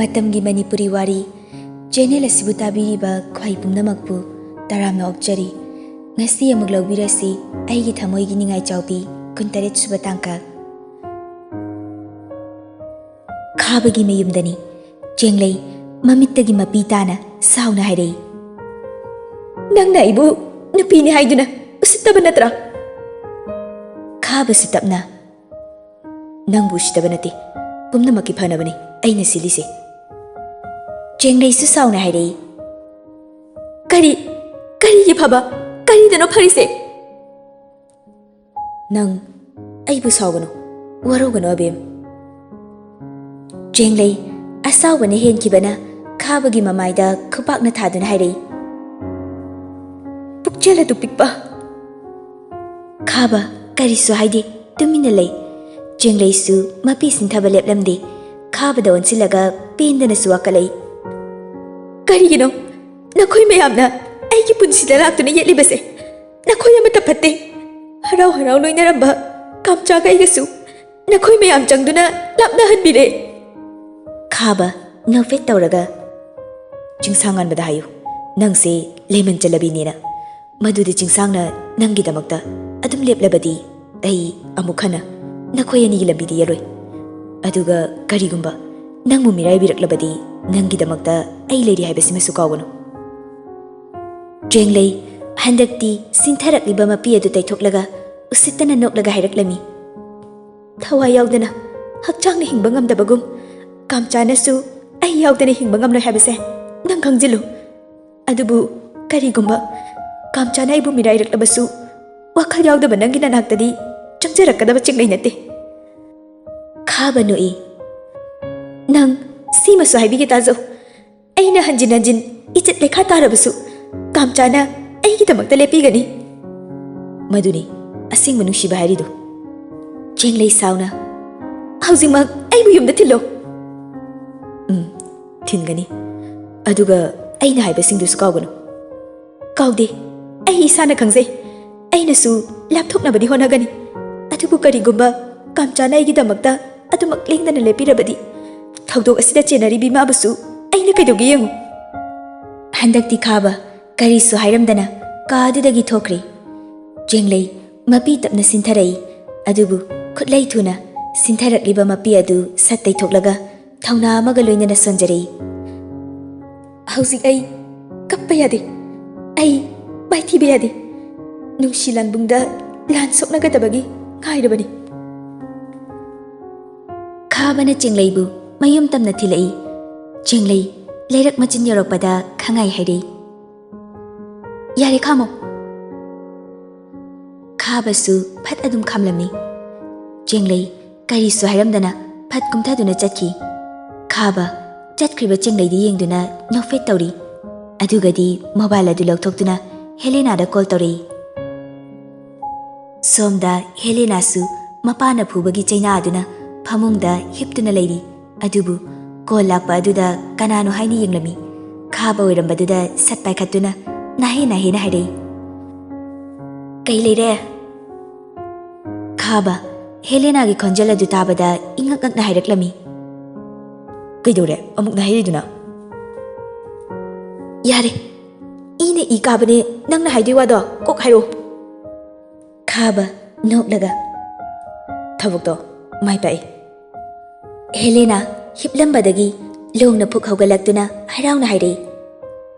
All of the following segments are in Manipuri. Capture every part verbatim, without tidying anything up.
ꯃꯇꯝꯒꯤ ꯃꯅꯤꯄꯨꯔꯤ ꯋꯥꯔꯤ ꯆꯦꯅꯦꯜ ꯑꯁꯤꯕꯨ ꯇꯥꯕꯤꯔꯤꯕ ꯈ꯭ꯋꯥꯏ ꯄꯨꯝꯅꯃꯛꯄꯨ ꯇꯔꯥꯝꯅ ꯑꯣꯛꯆꯔꯤ꯫ ꯉꯁꯤ ꯑꯃꯨꯛ ꯂꯧꯕꯤꯔꯁꯤ ꯑꯩꯒꯤ ꯊꯃꯣꯏꯒꯤ ꯅꯤꯡꯉꯥꯏ ꯆꯥꯎꯕꯤ ꯀꯨꯟꯇꯔꯦꯠ ꯁꯨꯕ ꯇꯥꯡꯀꯛ꯫ ꯈꯥꯕꯒꯤ ꯃꯌꯨꯝꯗꯅꯤ꯫ ꯆꯦꯡꯂꯩ ꯃꯃꯤꯠꯇꯒꯤ ꯃꯄꯤ ꯇꯥꯅ ꯁꯥꯎꯅ ꯍꯥꯏꯔꯛꯏ, "ꯅꯪꯅ ꯑꯩꯕꯨ ꯅꯨꯄꯤꯅꯤ ꯍꯥꯏꯗꯨꯅ ꯎꯁꯤꯠꯇꯕ ꯅꯠꯇ꯭ꯔꯥ?" ꯈꯥꯕꯁꯨ ꯇꯞꯅ, "ꯅꯪꯕꯨ ꯎꯁꯤꯠꯇꯕ ꯅꯠꯇꯦ, ꯄꯨꯝꯅꯃꯛꯀꯤ ꯐꯅꯕꯅꯤ ꯑꯩꯅ ꯁꯤꯜꯂꯤꯁꯦ꯫" ꯆꯦꯡꯂꯩꯁꯨ ꯁꯥꯎꯅ ꯍꯥꯏꯔꯛꯏ, "ꯀꯔꯤ? ꯀꯔꯤꯒꯤ ꯐꯕ? ꯀꯔꯤꯗꯅꯣ ꯐꯔꯤꯁꯦ?" "ꯅꯪ ꯑꯩꯕꯨ ꯁꯥꯎꯒꯅꯨ, ꯋꯥꯔꯧꯒꯅꯨ ꯑꯕꯦꯝ꯫" ꯆꯦꯡꯂꯩ ꯑꯁꯥꯎꯕꯅ ꯍꯦꯟꯈꯤꯕꯅ ꯈꯥꯕꯒꯤ ꯃꯃꯥꯏꯗ ꯈꯨꯄꯥꯛꯅ ꯊꯥꯗꯨꯅ ꯍꯥꯏꯔꯛꯏ, "ꯄꯨꯛꯆꯦꯜ ꯑꯗꯨ ꯄꯤꯛꯄ!" ꯈꯥꯕ ꯀꯔꯤꯁꯨ ꯍꯥꯏꯗꯦ, ꯇꯨꯃꯤꯟꯅ ꯂꯩ꯫ ꯆꯦꯡꯂꯩꯁꯨ ꯃꯄꯤ ꯁꯤꯟꯊꯕ ꯂꯦꯞꯂꯝꯗꯦ꯫ ꯈꯥꯕꯗ ꯑꯣꯟꯁꯤꯜꯂꯒ ꯄꯦꯟꯗꯅꯁꯨ ꯋꯥꯀꯠꯂꯛꯏ, "ꯀꯔꯤꯒꯤꯅꯣ ꯅꯈꯣꯏ ꯃꯌꯥꯝꯅ ꯑꯩꯒꯤ ꯄꯨꯟꯁꯤꯗ ꯂꯥꯛꯇꯨꯅ ꯌꯦꯠꯂꯤꯕꯁꯦ? ꯅꯈꯣꯏ ꯑꯃꯠꯇ ꯐꯠꯇꯦ꯫ ꯍꯔꯥꯎ ꯍꯔꯥꯎ ꯂꯣꯏꯅꯔꯝꯕ ꯀꯥꯝꯆꯥꯒ ꯑꯩꯒꯁꯨ ꯅꯈꯣꯏ ꯃꯌꯥꯝ ꯆꯪꯗꯨꯅ ꯂꯥꯞꯅꯍꯟꯕꯤꯔꯦ꯫" ꯈꯥꯕ ꯅꯣꯛꯐꯦꯠ ꯇꯧꯔꯒ, "ꯆꯤꯡꯁꯥꯡ ꯉꯥꯟꯕꯗ ꯍꯥꯏꯌꯨ, ꯅꯪꯁꯦ ꯂꯦꯃꯟ ꯆꯂꯕꯤꯅꯦꯅ꯫ ꯃꯗꯨꯗꯤ ꯆꯤꯡꯁꯥꯡꯅ ꯅꯪꯒꯤꯗꯃꯛꯇ ꯑꯗꯨꯝ ꯂꯦꯞꯂꯕꯗꯤ ꯑꯩ ꯑꯃꯨꯛ ꯍꯟꯅ ꯅꯈꯣꯏ ꯑꯅꯤꯒꯤ ꯂꯝꯕꯤꯗ ꯌꯦꯠꯂꯣꯏ꯫ ꯑꯗꯨꯒ ꯀꯔꯤꯒꯨꯝꯕ ꯅꯪꯕꯨ ꯃꯤꯔꯥꯏꯕꯤꯔꯛꯂꯕꯗꯤ ꯅꯪꯒꯤꯗꯃꯛꯇ ꯑꯩ ꯂꯩꯔꯤ ꯍꯥꯏꯕꯁꯤꯃꯁꯨ ꯀꯥꯎꯒꯅꯨ꯫" ꯆꯦꯡꯂꯩ ꯍꯟꯗꯛꯇꯤ ꯁꯤꯟꯊꯔꯛꯂꯤꯕ ꯃꯄꯤ ꯑꯗꯨ ꯇꯩꯊꯣꯛꯂꯒ ꯎꯁꯤꯠꯇꯅ ꯅꯣꯛꯂꯒ ꯍꯥꯏꯔꯛꯂꯝꯃꯤ, "ꯊꯋꯥꯏ ꯌꯥꯎꯗꯅ ꯍꯛꯆꯥꯡꯅ ꯍꯤꯡꯕ ꯉꯝꯗꯕꯒꯨꯝ, ꯀꯥꯝꯆꯥꯅꯁꯨ ꯑꯩ ꯌꯥꯎꯗꯅ ꯍꯤꯡꯕ ꯉꯝꯂꯣꯏ ꯍꯥꯏꯕꯁꯦ ꯅꯪ ꯈꯪꯖꯤꯜꯂꯨ꯫ ꯑꯗꯨꯕꯨ ꯀꯔꯤꯒꯨꯝꯕ ꯀꯥꯝꯆꯥꯅ ꯑꯩꯕꯨ ꯃꯤꯔꯥꯏꯔꯛꯂꯕꯁꯨ, ꯋꯥꯈꯜ ꯌꯥꯎꯗꯕ ꯅꯪꯒꯤ ꯅꯅꯥꯛꯇꯗꯤ ꯆꯪꯖꯔꯛꯀꯗꯕ ꯆꯤꯡꯂꯩ ꯅꯠꯇꯦ꯫" ꯈꯥꯕ ꯅꯣꯛꯏ, "ꯅꯪ ꯁꯤꯃꯁꯨ ꯍꯥꯏꯕꯤꯒꯦ ꯇꯥꯖꯧ꯫ ꯑꯩꯅ ꯍꯟꯖꯤꯟ ꯍꯟꯖꯤꯟ ꯏꯖꯠ ꯂꯩꯈꯥ ꯇꯥꯔꯕꯁꯨ ꯀꯥꯝꯆꯥꯅ ꯑꯩꯒꯤꯗꯃꯛꯇ ꯂꯦꯞꯄꯤꯒꯅꯤ꯫" "ꯃꯗꯨꯅꯤ ꯑꯁꯦꯡꯕ ꯅꯨꯡꯁꯤꯕ ꯍꯥꯏꯔꯤꯗꯨ꯫" ꯆꯦꯡꯂꯩ ꯁꯥꯎꯅ, "ꯍꯧꯖꯤꯛꯃꯛ ꯑꯩꯕꯨ ꯌꯨꯝꯗ ꯊꯤꯜꯂꯣ꯫" "ꯎꯝ, ꯊꯤꯟꯒꯅꯤ꯫ ꯑꯗꯨꯒ ꯑꯩꯅ ꯍꯥꯏꯕꯁꯤꯡꯗꯨꯁꯨ ꯀꯥꯎꯒꯅꯨ꯫" "ꯀꯥꯎꯗꯦ, ꯑꯩ ꯏꯁꯥꯅ ꯈꯪꯖꯩ꯫ ꯑꯩꯅꯁꯨ ꯂꯥꯞꯊꯣꯛꯅꯕꯗꯤ ꯍꯣꯠꯅꯒꯅꯤ꯫ ꯑꯗꯨꯕꯨ ꯀꯔꯤꯒꯨꯝꯕ ꯀꯥꯝꯆꯥꯅ ꯑꯩꯒꯤꯗꯃꯛꯇ ꯑꯗꯨꯃꯛ ꯂꯦꯡꯗꯅ ꯂꯦꯞꯄꯤꯔꯕꯗꯤ, ꯊꯧꯗꯣꯛ ꯑꯁꯤꯗ ꯆꯦꯟꯅꯔꯤꯕ ꯏꯃꯥꯕꯨꯁꯨ ꯑꯩꯅ ꯀꯩꯗꯧꯒꯦ ꯌꯦꯡꯉꯨ꯫ ꯍꯟꯗꯛꯇꯤ ꯈꯥꯕ ꯀꯔꯤꯁꯨ ꯍꯥꯏꯔꯝꯗꯅ ꯀꯥ ꯑꯗꯨꯗꯒꯤ ꯊꯣꯛꯈ꯭ꯔꯦ꯫ ꯆꯦꯡꯂꯩ ꯃꯄꯤ ꯇꯞꯅ ꯁꯤꯟꯊꯔꯛꯏ꯫ ꯑꯗꯨꯕꯨ ꯈꯨꯠꯂꯩ ꯊꯨꯅ ꯁꯤꯟꯊꯔꯛꯂꯤꯕ ꯃꯄꯤ ꯑꯗꯨ ꯁꯠ ꯇꯩꯊꯣꯛꯂꯒ ꯊꯧꯅꯥ ꯑꯃꯒ ꯂꯣꯏꯅꯅ ꯁꯣꯟꯖꯔꯛꯏ꯫ "ꯍꯧꯖꯤꯛ ꯑꯩ ꯀꯞꯄ ꯌꯥꯗꯦ꯫ ꯑꯩ ꯃꯥꯏꯊꯤꯕ ꯌꯥꯗꯦ꯫ ꯅꯨꯡꯁꯤ ꯂꯥꯟꯕꯨꯡꯗ ꯂꯥꯟ ꯁꯣꯛꯅꯒꯗꯕꯒꯤ ꯉꯥꯏꯔꯕꯅꯤ꯫" ꯈꯥꯕꯅ ꯆꯦꯡꯂꯩꯕꯨ ꯃꯌꯨꯝ ꯇꯝꯅ ꯊꯤꯜꯂꯛꯏ꯫ ꯆꯦꯡꯂꯩ ꯂꯩꯔꯛ ꯃꯆꯤꯟ ꯌꯧꯔꯛꯄꯗ ꯈꯪꯉꯥꯏ ꯍꯥꯏꯔꯛꯏ, "ꯌꯥꯔꯦ ꯈꯥꯃꯣ꯫" ꯈꯥꯕꯁꯨ ꯐꯠ ꯑꯗꯨꯝ ꯈꯥꯝꯂꯝꯃꯤ꯫ ꯆꯦꯡꯂꯩ ꯀꯔꯤꯁꯨ ꯍꯥꯏꯔꯝꯗꯅ ꯐꯠ ꯀꯨꯝꯊꯗꯨꯅ ꯆꯠꯈꯤ꯫ ꯈꯥꯕ ꯆꯠꯈ꯭ꯔꯤꯕ ꯆꯦꯡꯂꯩꯗꯤ ꯌꯦꯡꯗꯨꯅ ꯅꯣꯛꯐꯦꯠ ꯇꯧꯔꯤ꯫ ꯑꯗꯨꯒꯗꯤ ꯃꯣꯕꯥꯏꯜ ꯑꯗꯨ ꯂꯧꯊꯣꯛꯇꯨꯅ ꯍꯦꯂꯦꯅꯥꯗ ꯀꯣꯜ ꯇꯧꯔꯛꯏ꯫ ꯁꯣꯝꯗ ꯍꯦꯂꯦꯅꯥꯁꯨ ꯃꯄꯥꯅ ꯐꯨꯕꯒꯤ ꯆꯩꯅꯥ ꯑꯗꯨꯅ ꯐꯃꯨꯡꯗ ꯍꯤꯞꯇꯨꯅ ꯂꯩꯔꯤ꯫ ꯑꯗꯨꯕꯨ ꯀꯣꯜ ꯂꯥꯛꯄ ꯑꯗꯨꯗ ꯀꯅꯥꯅꯣ ꯍꯥꯏꯅ ꯌꯦꯡꯂꯝꯃꯤ꯫ ꯈꯥꯕ ꯑꯣꯏꯔꯝꯕꯗꯨꯗ ꯁꯠ ꯄꯥꯏꯈꯠꯇꯨꯅ ꯅꯥꯍꯦ ꯅꯥꯍꯦꯅ ꯍꯥꯏꯔꯛꯏ, "ꯀꯩ ꯂꯩꯔꯦ?" ꯈꯥꯕ ꯍꯦꯂꯦꯅꯥꯒꯤ ꯈꯣꯟꯖꯦꯜ ꯑꯗꯨ ꯇꯥꯕꯗ ꯏꯉꯛ ꯉꯛꯅ ꯍꯥꯏꯔꯛꯂꯝꯃꯤ, "ꯀꯩꯗꯧꯔꯦ ꯑꯃꯨꯛ ꯅꯥꯍꯦꯔꯤꯗꯨꯅ?" "ꯌꯥꯔꯦ, ꯏꯅ ꯏ ꯀꯥꯕꯅꯦ ꯅꯪꯅ ꯍꯥꯏꯗꯣꯏ ꯋꯥꯗꯣ ꯀꯣꯛ ꯍꯥꯏꯔꯛꯑꯣ꯫" ꯈꯥꯕ ꯅꯣꯛꯂꯒ, "ꯊꯕꯛꯇꯣ ꯃꯥꯏ ꯄꯥꯛꯏ꯫" ꯍꯦꯂꯦꯅꯥ ꯍꯤꯞꯂꯝꯕꯗꯒꯤ ꯂꯣꯡꯅ ꯐꯨꯛ ꯍꯧꯒꯠꯂꯛꯇꯨꯅ ꯍꯔꯥꯎꯅ ꯍꯥꯏꯔꯛꯏ,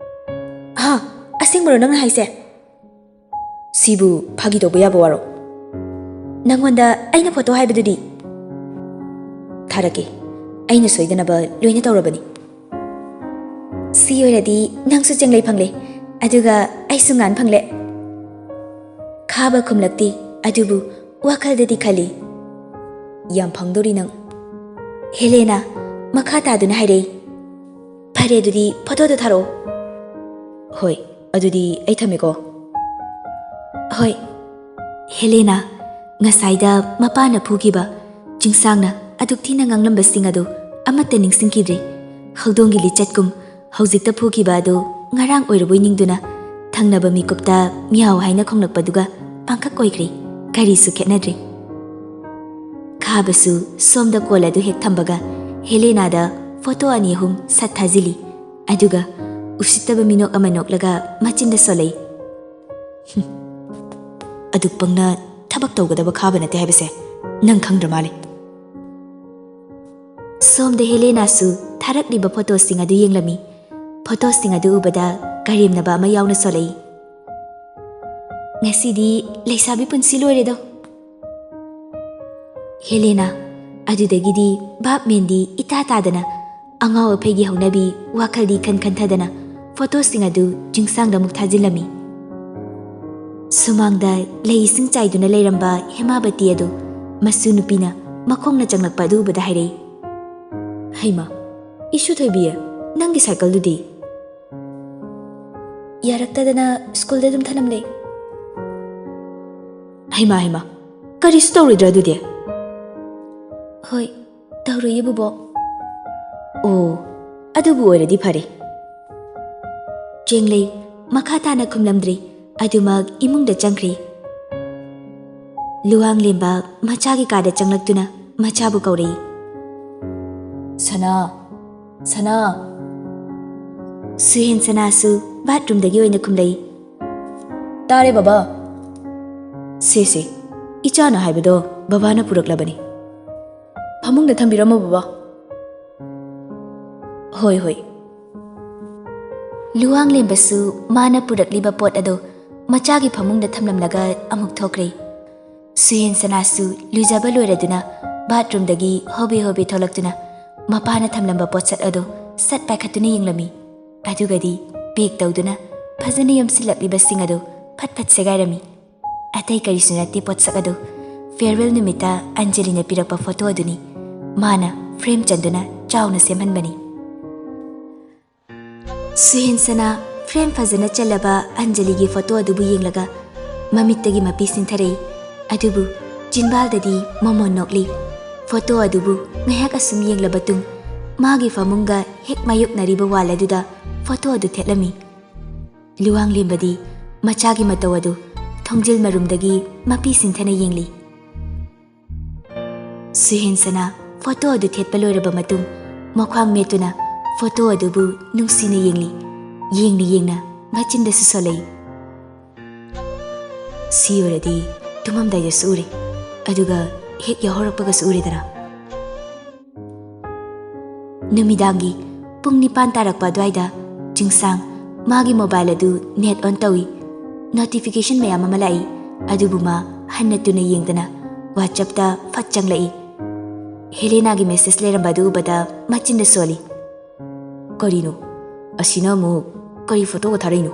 "ꯍꯥ, ꯑꯁꯦꯡꯕꯔꯣ ꯅꯪꯅ ꯍꯥꯏꯁꯦ? ꯁꯤꯕꯨ ꯐꯥꯒꯤ ꯇꯧꯕ ꯌꯥꯕ ꯋꯥꯔꯣ? ꯅꯪꯉꯣꯟꯗ ꯑꯩꯅ ꯐꯣꯇꯣ ꯍꯥꯏꯕꯗꯨꯗꯤ?" "ꯊꯥꯔꯛꯀꯦ, ꯑꯩꯅ ꯁꯣꯏꯗꯅꯕ ꯂꯣꯏꯅ ꯇꯧꯔꯕꯅꯤ꯫" "ꯁꯤ ꯑꯣꯏꯔꯗꯤ ꯅꯪꯁꯨ ꯆꯦꯡꯂꯩ ꯐꯪꯂꯦ, ꯑꯗꯨꯒ ꯑꯩꯁꯨ ꯉꯥꯟ ꯐꯪꯂꯦ꯫" ꯈꯥꯕ ꯈꯨꯝꯂꯛꯇꯦ, ꯑꯗꯨꯕꯨ ꯋꯥꯈꯜꯗꯗꯤ ꯈꯜꯂꯤ, "ꯌꯥꯝ ꯐꯪꯗꯣꯔꯤ ꯅꯪ꯫" ꯍꯦꯂꯦꯅꯥ ꯃꯈꯥ ꯇꯥꯗꯨꯅ ꯍꯥꯏꯔꯛꯏ, "ꯐꯔꯦ, ꯑꯗꯨꯗꯤ ꯐꯣꯇꯣꯗꯣ ꯊꯥꯔꯛꯑꯣ꯫" "ꯍꯣꯏ, ꯑꯗꯨꯗꯤ ꯑꯩ ꯊꯝꯃꯦꯀꯣ꯫" "ꯍꯣꯏ꯫" ꯍꯦꯂꯦꯅꯥ ꯉꯁꯥꯏꯗ ꯃꯄꯥꯅ ꯐꯨꯈꯤꯕ, ꯆꯤꯡꯁꯥꯡꯅ ꯑꯗꯨꯛ ꯊꯤꯅ ꯉꯥꯡꯂꯝꯕꯁꯤꯡ ꯑꯗꯨ ꯑꯃꯠꯇ ꯅꯤꯡꯁꯤꯡꯈꯤꯗ꯭ꯔꯦ꯫ ꯍꯧꯗꯣꯡꯒꯤ ꯂꯤꯆꯠꯀꯨꯝ ꯍꯧꯖꯤꯛꯇ ꯐꯨꯈꯤꯕ ꯑꯗꯨ ꯉꯔꯥꯡ ꯑꯣꯏꯔꯕꯣꯏ ꯅꯤꯡꯗꯨꯅ ꯊꯪꯅꯕ ꯃꯤꯀꯨꯞꯇ ꯃꯤꯌꯥꯎ ꯍꯥꯏꯅ ꯈꯣꯡꯂꯛꯄꯗꯨꯒ ꯄꯥꯡꯈꯛ ꯑꯣꯏꯈ꯭ꯔꯦ꯫ ꯀꯔꯤꯁꯨ ꯈꯦꯠꯅꯗ꯭ꯔꯦ꯫ ꯈꯥꯕꯁꯨ ꯁꯣꯝꯗ ꯀꯣꯜ ꯑꯗꯨ ꯍꯦꯛ ꯊꯝꯕꯒ ꯍꯦꯂꯦꯅꯥꯗ ꯐꯣꯇꯣ ꯑꯅꯤ ꯑꯍꯨꯝ ꯁꯠ ꯊꯥꯖꯤꯜꯂꯤ꯫ ꯑꯗꯨꯒ ꯎꯁꯤꯠꯇꯕ ꯃꯤꯅꯣꯛ ꯑꯃ ꯅꯣꯛꯂꯒ ꯃꯆꯤꯟꯗ ꯁꯣꯜꯂꯛꯏ꯫ "ꯍꯨꯝ, ꯑꯗꯨꯛ ꯄꯪꯅ ꯊꯕꯛ ꯇꯧꯒꯗꯕ ꯈꯥꯕ ꯅꯠꯇꯦ ꯍꯥꯏꯕꯁꯦ ꯅꯪ ꯈꯪꯗ꯭ꯔ ꯃꯥꯜꯂꯦ꯫" ꯁꯣꯝꯗ ꯍꯦꯂꯦꯅꯥꯁꯨ ꯊꯥꯔꯛꯂꯤꯕ ꯐꯣꯇꯣꯁꯤꯡ ꯑꯗꯨ ꯌꯦꯡꯂꯝꯃꯤ꯫ ꯐꯣꯇꯣꯁꯤꯡ ꯑꯗꯨ ꯎꯕꯗ ꯀꯔꯦꯝꯅꯕ ꯑꯃ ꯌꯥꯎꯅ ꯁꯣꯜꯂꯛꯏ꯫ "ꯉꯁꯤꯗꯤ ꯂꯩꯁꯥꯕꯤ ꯄꯨꯟꯁꯤ ꯂꯣꯏꯔꯦꯗꯣ꯫" ꯍꯦꯂꯦꯅꯥ ꯑꯗꯨꯗꯒꯤꯗꯤ ꯚꯥꯞ ꯃꯦꯟꯗꯤ ꯏꯇꯥ ꯇꯥꯗꯅ, ꯑꯉꯥꯎ ꯑꯐꯩꯒꯤ ꯍꯧꯅꯕꯤ ꯋꯥꯈꯜꯗꯤ ꯈꯟ ꯈꯟꯊꯗꯅ ꯐꯣꯇꯣꯁꯤꯡ ꯑꯗꯨ ꯆꯤꯡꯁꯥꯡꯗ ꯑꯃꯨꯛ ꯊꯥꯖꯤꯜꯂꯝꯃꯤ꯫ ꯁꯨꯃꯥꯡꯗ ꯂꯩ ꯏꯁꯤꯡ ꯆꯥꯏꯗꯨꯅ ꯂꯩꯔꯝꯕ ꯍꯦꯃꯥꯕꯇꯤ ꯑꯗꯨ ꯃꯁꯨ ꯅꯨꯄꯤꯅ ꯃꯈꯣꯡꯅ ꯆꯪꯂꯛꯄ ꯑꯗꯨ ꯎꯕꯗ ꯍꯥꯏꯔꯛꯏ, "ꯍꯩꯃꯥ, ꯏꯁꯨ ꯊꯣꯏꯕꯤ, ꯅꯪꯒꯤ ꯁꯥꯏꯀꯜꯗꯨꯗꯤ?" "ꯌꯥꯔꯛꯇꯗꯅ ꯁ꯭ꯀꯨꯜꯗ ꯑꯗꯨꯝ ꯊꯅꯝꯂꯦ꯫" "ꯍꯩꯃꯥ, ꯍꯩꯃꯥ, ꯀꯔꯤꯁꯨ ꯇꯧꯔꯣꯏꯗ꯭ꯔꯥ ꯑꯗꯨꯗꯤ?" "ꯍꯣꯏ, ꯇꯧꯔꯣꯏꯌꯦ ꯕꯨꯕꯣꯛ꯫" "ꯑꯣ, ꯑꯗꯨꯕꯨ ꯑꯣꯏꯔꯗꯤ ꯐꯔꯦ꯫" ꯆꯦꯡꯂꯩ ꯃꯈꯥ ꯇꯥꯅ ꯈꯨꯝꯂꯝꯗ꯭ꯔꯤ, ꯑꯗꯨꯃꯛ ꯏꯃꯨꯡꯗ ꯆꯪꯈ꯭ꯔꯤ꯫ ꯂꯨꯋꯥꯡꯂꯦꯝꯕ ꯃꯆꯥꯒꯤ ꯀꯥꯗ ꯆꯪꯂꯛꯇꯨꯅ ꯃꯆꯥꯕꯨ ꯀꯧꯔꯛꯏ꯫ "ꯁꯅꯥ, ꯁꯅꯥ!" ꯁꯨꯍꯦꯟ ꯁꯅꯥꯁꯨ ꯕꯥꯠꯔꯨꯝꯗꯒꯤ ꯑꯣꯏꯅ ꯈꯨꯝꯂꯛꯏ꯫ "ꯇꯥꯔꯦ ꯕꯕꯥ꯫" "ꯁꯦ ꯁꯦ, ꯏꯆꯥꯅ ꯍꯥꯏꯕꯗꯣ ꯕꯕꯥꯅ ꯄꯨꯔꯛꯂꯕꯅꯤ꯫ ꯐꯃꯨꯡꯗ ꯊꯝꯕꯤꯔꯝꯃꯣ ꯕꯕꯥ꯫" "ꯍꯣꯏ, ꯍꯣꯏ꯫" ꯂꯨꯋꯥꯡꯂꯦꯝꯕꯁꯨ ꯃꯥꯅ ꯄꯨꯔꯛꯂꯤꯕ ꯄꯣꯠ ꯑꯗꯨ ꯃꯆꯥꯒꯤ ꯐꯃꯨꯡꯗ ꯊꯝꯂꯝꯂꯒ ꯑꯃꯨꯛ ꯊꯣꯛꯈ꯭ꯔꯦ꯫ ꯁꯨꯍꯦꯟ ꯁꯅꯥꯁꯨ ꯂꯨꯖꯕ ꯂꯣꯏꯔꯗꯨꯅ ꯕꯥꯠꯔꯨꯝꯗꯒꯤ ꯍꯣꯕꯦ ꯍꯣꯕꯦ ꯊꯣꯛꯂꯛꯇꯨꯅ ꯃꯄꯥꯅ ꯊꯝꯂꯝꯕ ꯄꯣꯠꯁꯛ ꯑꯗꯨ ꯁꯠ ꯄꯥꯏꯈꯠꯇꯨꯅ ꯌꯦꯡꯂꯝꯃꯤ꯫ ꯑꯗꯨꯒꯗꯤ ꯄꯦꯛ ꯇꯧꯗꯨꯅ ꯐꯖꯅ ꯌꯣꯝꯁꯤꯜꯂꯛꯂꯤꯕꯁꯤꯡ ꯑꯗꯨ ꯐꯠ ꯐꯠ ꯁꯦꯒꯥꯏꯔꯝꯃꯤ꯫ ꯑꯇꯩ ꯀꯔꯤꯁꯨ ꯅꯠꯇꯦ ꯄꯣꯠꯁꯛ ꯑꯗꯨ꯫ ꯐꯤꯌꯔꯋꯦꯜ ꯅꯨꯃꯤꯠꯇ ꯑꯟꯖꯂꯤꯅ ꯄꯤꯔꯛꯄ ꯐꯣꯇꯣ ꯑꯗꯨꯅꯤ꯫ ꯃꯥꯅ ꯐ꯭ꯔꯦꯝ ꯆꯟꯗꯨꯅ ꯆꯥꯎꯅ ꯁꯦꯝꯍꯟꯕꯅꯤ꯫ ꯁꯨꯍꯦꯟꯁꯅ ꯐ꯭ꯔꯦꯝ ꯐꯖꯅ ꯆꯜꯂꯕ ꯑꯟꯖꯂꯤꯒꯤ ꯐꯣꯇꯣ ꯑꯗꯨꯕꯨ ꯌꯦꯡꯂꯒ ꯃꯃꯤꯠꯇꯒꯤ ꯃꯄꯤ ꯁꯤꯟꯊꯔꯛꯏ꯫ ꯑꯗꯨꯕꯨ ꯆꯤꯟꯕꯥꯜꯗꯗꯤ ꯃꯣꯃꯣꯟ ꯅꯣꯛꯂꯤ꯫ ꯐꯣꯇꯣ ꯑꯗꯨꯕꯨ ꯉꯥꯏꯍꯥꯛ ꯑꯁꯨꯝ ꯌꯦꯡꯂꯕ ꯇꯨꯡ ꯃꯥꯒꯤ ꯐꯃꯨꯡꯒ ꯍꯦꯛ ꯃꯥꯌꯣꯛꯅꯔꯤꯕ ꯋꯥꯜ ꯑꯗꯨꯗ ꯐꯣꯇꯣ ꯑꯗꯨ ꯊꯦꯠꯂꯝꯃꯤ꯫ ꯂꯨꯋꯥꯡꯂꯦꯝꯕꯗꯤ ꯃꯆꯥꯒꯤ ꯃꯇꯧ ꯑꯗꯨ ꯊꯣꯡꯖꯤꯜ ꯃꯔꯨꯝꯗꯒꯤ ꯃꯄꯤ ꯁꯤꯟꯊꯅ ꯌꯦꯡꯂꯤ꯫ ꯁꯨꯍꯦꯟꯁꯅ ꯐꯣꯇꯣ ꯑꯗꯨ ꯊꯦꯠꯄ ꯂꯣꯏꯔꯕ ꯃꯇꯨꯡ, ꯃꯈ꯭ꯋꯥꯡ ꯃꯦꯠꯇꯨꯅ ꯐꯣꯇꯣ ꯑꯗꯨꯕꯨ ꯅꯨꯡꯁꯤꯅ ꯌꯦꯡꯂꯤ꯫ ꯌꯦꯡꯅ ꯌꯦꯡꯅ ꯃꯆꯤꯟꯗꯁꯨ ꯁꯣꯜꯂꯛꯏ꯫ "ꯁꯤ ꯑꯣꯏꯔꯗꯤ ꯇꯨꯝꯃꯝꯗꯥꯏꯗꯁꯨ ꯎꯔꯦ, ꯑꯗꯨꯒ ꯍꯦꯛ ꯌꯥꯍꯧꯔꯛꯄꯒꯁꯨ ꯎꯔꯦꯗꯅ?" ꯅꯨꯃꯤꯗꯥꯡꯒꯤ ꯄꯨꯡ ꯅꯤꯄꯥꯟ ꯇꯥꯔꯛꯄ ꯑꯗꯨꯋꯥꯏꯗ ꯆꯤꯡꯁꯥꯡ ꯃꯥꯒꯤ ꯃꯣꯕꯥꯏꯜ ꯑꯗꯨ ꯅꯦꯠ ꯑꯣꯟ ꯇꯧꯏ꯫ ꯅꯣꯇꯤꯐꯤꯀꯦꯁꯟ ꯃꯌꯥꯝ ꯑꯃ ꯂꯥꯛꯏ, ꯑꯗꯨꯕꯨ ꯃꯥ ꯍꯟꯅ ꯇꯨꯅ ꯌꯦꯡꯗꯅ WhatsApp-ꯇ ꯐꯠ ꯆꯪꯂꯛꯏ꯫ ꯍꯦꯂꯦꯅꯥꯒꯤ ꯃꯦꯁꯦꯖ ꯂꯩꯔꯝꯕ ꯑꯗꯨ ꯎꯕꯗ ꯃꯆꯤꯟꯗ ꯁꯣꯜꯂꯤ꯫ "ꯀꯔꯤꯅꯣ? ꯑꯁꯤꯅ ꯑꯃꯨꯛ ꯀꯔꯤ ꯐꯣꯇꯣꯒ ꯊꯥꯔꯛꯏꯅꯣ?"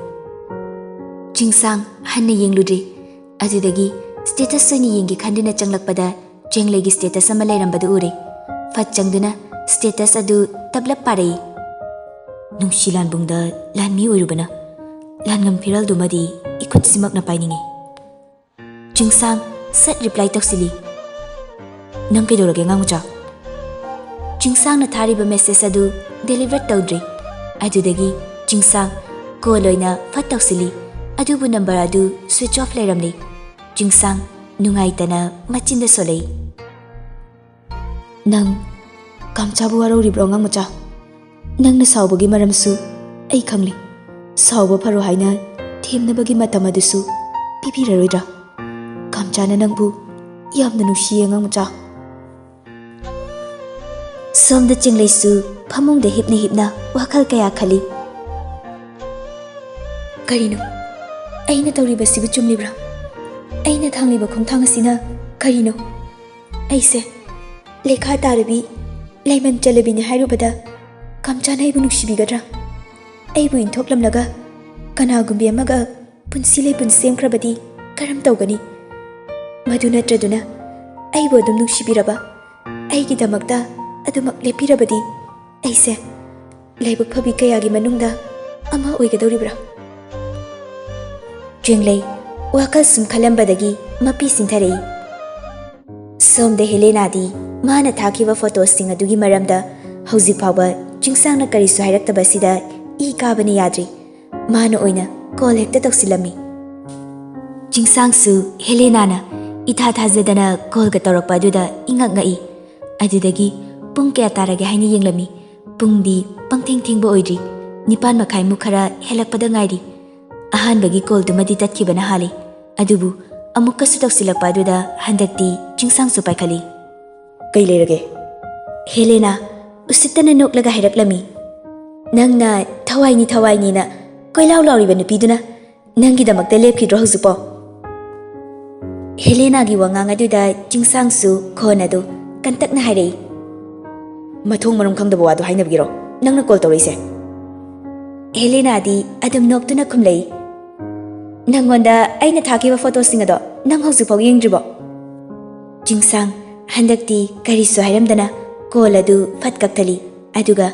ꯆꯤꯡꯁꯥꯡ ꯍꯟꯅ ꯌꯦꯡꯂꯨꯗ꯭ꯔꯤ꯫ ꯑꯗꯨꯗꯒꯤ ꯁ꯭ꯇꯦꯇꯁ ꯑꯣꯏꯅ ꯌꯦꯡꯒꯦ ꯈꯟꯗꯨꯅ ꯆꯪꯂꯛꯄꯗ ꯆꯦꯡꯂꯩꯒꯤ ꯁ꯭ꯇꯦꯇꯁ ꯑꯃ ꯂꯩꯔꯝꯕꯗꯨ ꯎꯔꯦ꯫ ꯐꯠ ꯆꯪꯗꯨꯅ ꯁ꯭ꯇꯦꯇꯁ ꯑꯗꯨ ꯇꯞꯂꯞ ꯄꯥꯔꯛꯏ꯫ "ꯅꯨꯡꯁꯤ ꯂꯥꯟꯕꯨꯡꯗ ꯂꯥꯟꯃꯤ ꯑꯣꯏꯔꯨꯕꯅ ꯂꯥꯟꯉꯝ ꯐꯤꯔꯥꯜꯗꯨꯃꯗꯤ ꯏꯈꯨꯠꯁꯤꯃꯛꯅ ꯄꯥꯏꯅꯤꯡꯏ"꯫ ꯆꯤꯡꯁꯥꯡ ꯁꯠ ꯔꯤꯄ꯭ꯂꯥꯏ ꯇꯧꯁꯤꯜꯂꯤ꯫ "ꯅꯪ ꯀꯩꯗꯧꯔꯒꯦ, ꯑꯉꯥꯡ ꯃꯆꯥ?" ꯆꯤꯡꯁꯥꯡꯅ ꯊꯥꯔꯤꯕ ꯃꯦꯁꯦꯖ ꯑꯗꯨ ꯗꯦꯂꯤꯚꯔ ꯇꯧꯗ꯭ꯔꯤ꯫ ꯑꯗꯨꯗꯒꯤ ꯆꯤꯡꯁꯥꯡ ꯀꯣꯜ ꯑꯣꯏꯅ ꯐꯠ ꯇꯧꯁꯤꯜꯂꯤ, ꯑꯗꯨꯕꯨ ꯅꯝꯕꯔ ꯑꯗꯨ ꯁ꯭ꯋꯤꯆ ꯑꯣꯐ ꯂꯩꯔꯝꯂꯤ꯫ ꯆꯤꯡꯁꯥꯡ ꯅꯨꯡꯉꯥꯏꯇꯅ ꯃꯆꯤꯟꯗ ꯁꯣꯜꯂꯛꯏ꯫ "ꯅꯪ ꯀꯥꯝꯆꯥꯕꯨ ꯋꯥꯔꯧꯔꯤꯕ꯭ꯔꯣ, ꯑꯉꯥꯡ ꯃꯆꯥ? ꯅꯪꯅ ꯁꯥꯎꯕꯒꯤ ꯃꯔꯝꯁꯨ ꯑꯩ ꯈꯪꯂꯤ꯫ ꯁꯥꯎꯕ ꯐꯔꯣ ꯍꯥꯏꯅ ꯊꯦꯝꯅꯕꯒꯤ ꯃꯇꯝ ꯑꯗꯨꯁꯨ ꯄꯤꯕꯤꯔꯔꯣꯏꯗ꯭ꯔꯥ? ꯀꯥꯝꯆꯥꯅ ꯅꯪꯕꯨ ꯌꯥꯝꯅ ꯅꯨꯡꯁꯤꯌꯦ, ꯑꯉꯥꯡ ꯃꯆꯥ"꯫ ꯁꯣꯝꯗ ꯆꯤꯡꯂꯩꯁꯨ ꯐꯃꯨꯡꯗ ꯍꯤꯞꯅ ꯍꯤꯞꯅ ꯋꯥꯈꯜ ꯀꯌꯥ ꯈꯜꯂꯤ꯫ "ꯀꯔꯤꯅꯣ? ꯑꯩꯅ ꯇꯧꯔꯤꯕꯁꯤꯕꯨ ꯆꯨꯝꯂꯤꯕ꯭ꯔꯥ? ꯑꯩꯅ ꯊꯥꯡꯂꯤꯕ ꯈꯣꯡꯊꯥꯡ ꯑꯁꯤꯅ ꯀꯔꯤꯅꯣ? ꯑꯩꯁꯦ ꯂꯩꯈꯥ ꯇꯥꯔꯕꯤ, ꯂꯩꯃꯟ ꯆꯜꯂꯕꯤꯅꯤ ꯍꯥꯏꯔꯨꯕꯗ ꯀꯥꯝꯆꯥꯅ ꯑꯩꯕꯨ ꯅꯨꯡꯁꯤꯕꯤꯒꯗ꯭ꯔꯥ? ꯑꯩꯕꯨ ꯏꯟꯊꯣꯛꯂꯝꯂꯒ ꯀꯅꯥꯒꯨꯝꯕꯤ ꯑꯃꯒ ꯄꯨꯟꯁꯤ ꯂꯩꯄꯨꯟ ꯁꯦꯝꯈ꯭ꯔꯕꯗꯤ ꯀꯔꯝ ꯇꯧꯒꯅꯤ? ꯃꯗꯨ ꯅꯠꯇ꯭ꯔꯗꯨꯅ ꯑꯩꯕꯨ ꯑꯗꯨꯝ ꯅꯨꯡꯁꯤꯕꯤꯔꯕ, ꯑꯩꯒꯤꯗꯃꯛꯇ ꯑꯗꯨꯃꯛ ꯂꯦꯞꯄꯤꯔꯕꯗꯤ ꯑꯩꯁꯦ ꯂꯥꯏꯕꯛ ꯐꯕꯤ ꯀꯌꯥꯒꯤ ꯃꯅꯨꯡꯗ ꯑꯃ ꯑꯣꯏꯒꯗꯧꯔꯤꯕ꯭ꯔꯥ?" ꯆꯤꯡꯂꯩ ꯋꯥꯈꯜ ꯁꯨꯝ ꯈꯜꯂꯝꯕꯗꯒꯤ ꯃꯄꯤ ꯁꯤꯟꯊꯔꯛꯏ꯫ ꯁꯣꯝꯗ ꯍꯦꯂꯦꯅꯥꯗꯤ ꯃꯥꯅ ꯊꯥꯈꯤꯕ ꯐꯣꯇꯣꯁꯤꯡ ꯑꯗꯨꯒꯤ ꯃꯔꯝꯗ ꯍꯧꯖꯤꯛ ꯐꯥꯎꯕ ꯆꯤꯡꯁꯥꯡꯅ ꯀꯔꯤꯁꯨ ꯍꯥꯏꯔꯛꯇꯕꯁꯤꯗ ꯏ ꯀꯥꯕꯅ ꯌꯥꯗ꯭ꯔꯤ꯫ ꯃꯥꯅ ꯑꯣꯏꯅ ꯀꯣꯜ ꯍꯦꯛꯇ ꯇꯧꯁꯤꯜꯂꯝꯃꯤ꯫ ꯆꯤꯡꯁꯥꯡꯁꯨ ꯍꯦꯂꯦꯅꯥꯅ ꯏꯊꯥ ꯊꯥꯖꯗꯅ ꯀꯣꯜꯒ ꯇꯧꯔꯛꯄ ꯑꯗꯨꯗ ꯏꯉꯛ ꯉꯛꯏ꯫ ꯑꯗꯨꯗꯒꯤ ꯄꯨꯡ ꯀꯌꯥ ꯇꯥꯔꯒꯦ ꯍꯥꯏꯅ ꯌꯦꯡꯂꯝꯃꯤ꯫ ꯄꯨꯡꯗꯤ ꯄꯪꯊꯦꯡ ꯊꯦꯡꯕ ꯑꯣꯏꯗ꯭ꯔꯤ, ꯅꯤꯄꯥꯟ ꯃꯈꯥꯏꯃꯨꯛ ꯈꯔ ꯍꯦꯜꯂꯛꯄꯗ ꯉꯥꯏꯔꯤ꯫ ꯑꯍꯥꯟꯕꯒꯤ ꯀꯣꯜꯗꯨꯃꯗꯤ ꯇꯠꯈꯤꯕꯅ ꯍꯥꯜꯂꯤ, ꯑꯗꯨꯕꯨ ꯑꯃꯨꯛꯀꯁꯨ ꯇꯧꯁꯤꯜꯂꯛꯄ ꯑꯗꯨꯗ ꯍꯟꯗꯛꯇꯤ ꯆꯤꯡꯁꯥꯡꯁꯨ ꯄꯥꯏꯈꯠꯂꯤ꯫ "ꯀꯩ ꯂꯩꯔꯒꯦ?" ꯍꯦꯂꯦꯅꯥ ꯎꯁꯤꯠꯇꯅ ꯅꯣꯛꯂꯒ ꯍꯥꯏꯔꯛꯂꯝꯃꯤ, "ꯅꯪꯅ ꯊꯋꯥꯏꯅꯤ ꯊꯋꯥꯏꯅꯤꯅ ꯀꯣꯏꯂꯥꯎ ꯂꯥꯎꯔꯤꯕ ꯅꯨꯄꯤꯗꯨꯅ ꯅꯪꯒꯤꯗꯃꯛꯇ ꯂꯦꯞꯈꯤꯗ꯭ꯔꯣ ꯍꯧꯖꯤꯛꯄꯣ?" ꯍꯦꯂꯦꯅꯥꯒꯤ ꯋꯥꯉꯥꯡ ꯑꯗꯨꯗ ꯆꯤꯡꯁꯥꯡꯁꯨ ꯈꯣꯟ ꯑꯗꯨ ꯀꯟꯇꯛꯅ ꯍꯥꯏꯔꯛꯏ, "ꯃꯊꯣꯡ ꯃꯔꯝ ꯈꯪꯗꯕ ꯋꯥꯗꯣ ꯍꯥꯏꯅꯕꯒꯤꯔꯣ ꯅꯪꯅ ꯀꯣꯜ ꯇꯧꯔꯛꯏꯁꯦ?" ꯍꯦꯂꯦꯅꯥꯗꯤ ꯑꯗꯨꯝ ꯅꯣꯛꯇꯨꯅ ꯈꯨꯝꯂꯛꯏ, "ꯅꯪꯉꯣꯟꯗ ꯑꯩꯅ ꯊꯥꯈꯤꯕ ꯐꯣꯇꯣꯁꯤꯡ ꯑꯗꯣ ꯅꯪ ꯍꯧꯖꯤꯛꯐꯥꯎ ꯌꯦꯡꯗ꯭ꯔꯤꯕꯣ?" ꯆꯤꯡꯁꯥꯡ ꯍꯟꯗꯛꯇꯤ ꯀꯔꯤꯁꯨ ꯍꯥꯏꯔꯝꯗꯅ ꯀꯣꯜ ꯑꯗꯨ ꯐꯠ ꯀꯛꯊꯠꯂꯤ, ꯑꯗꯨꯒ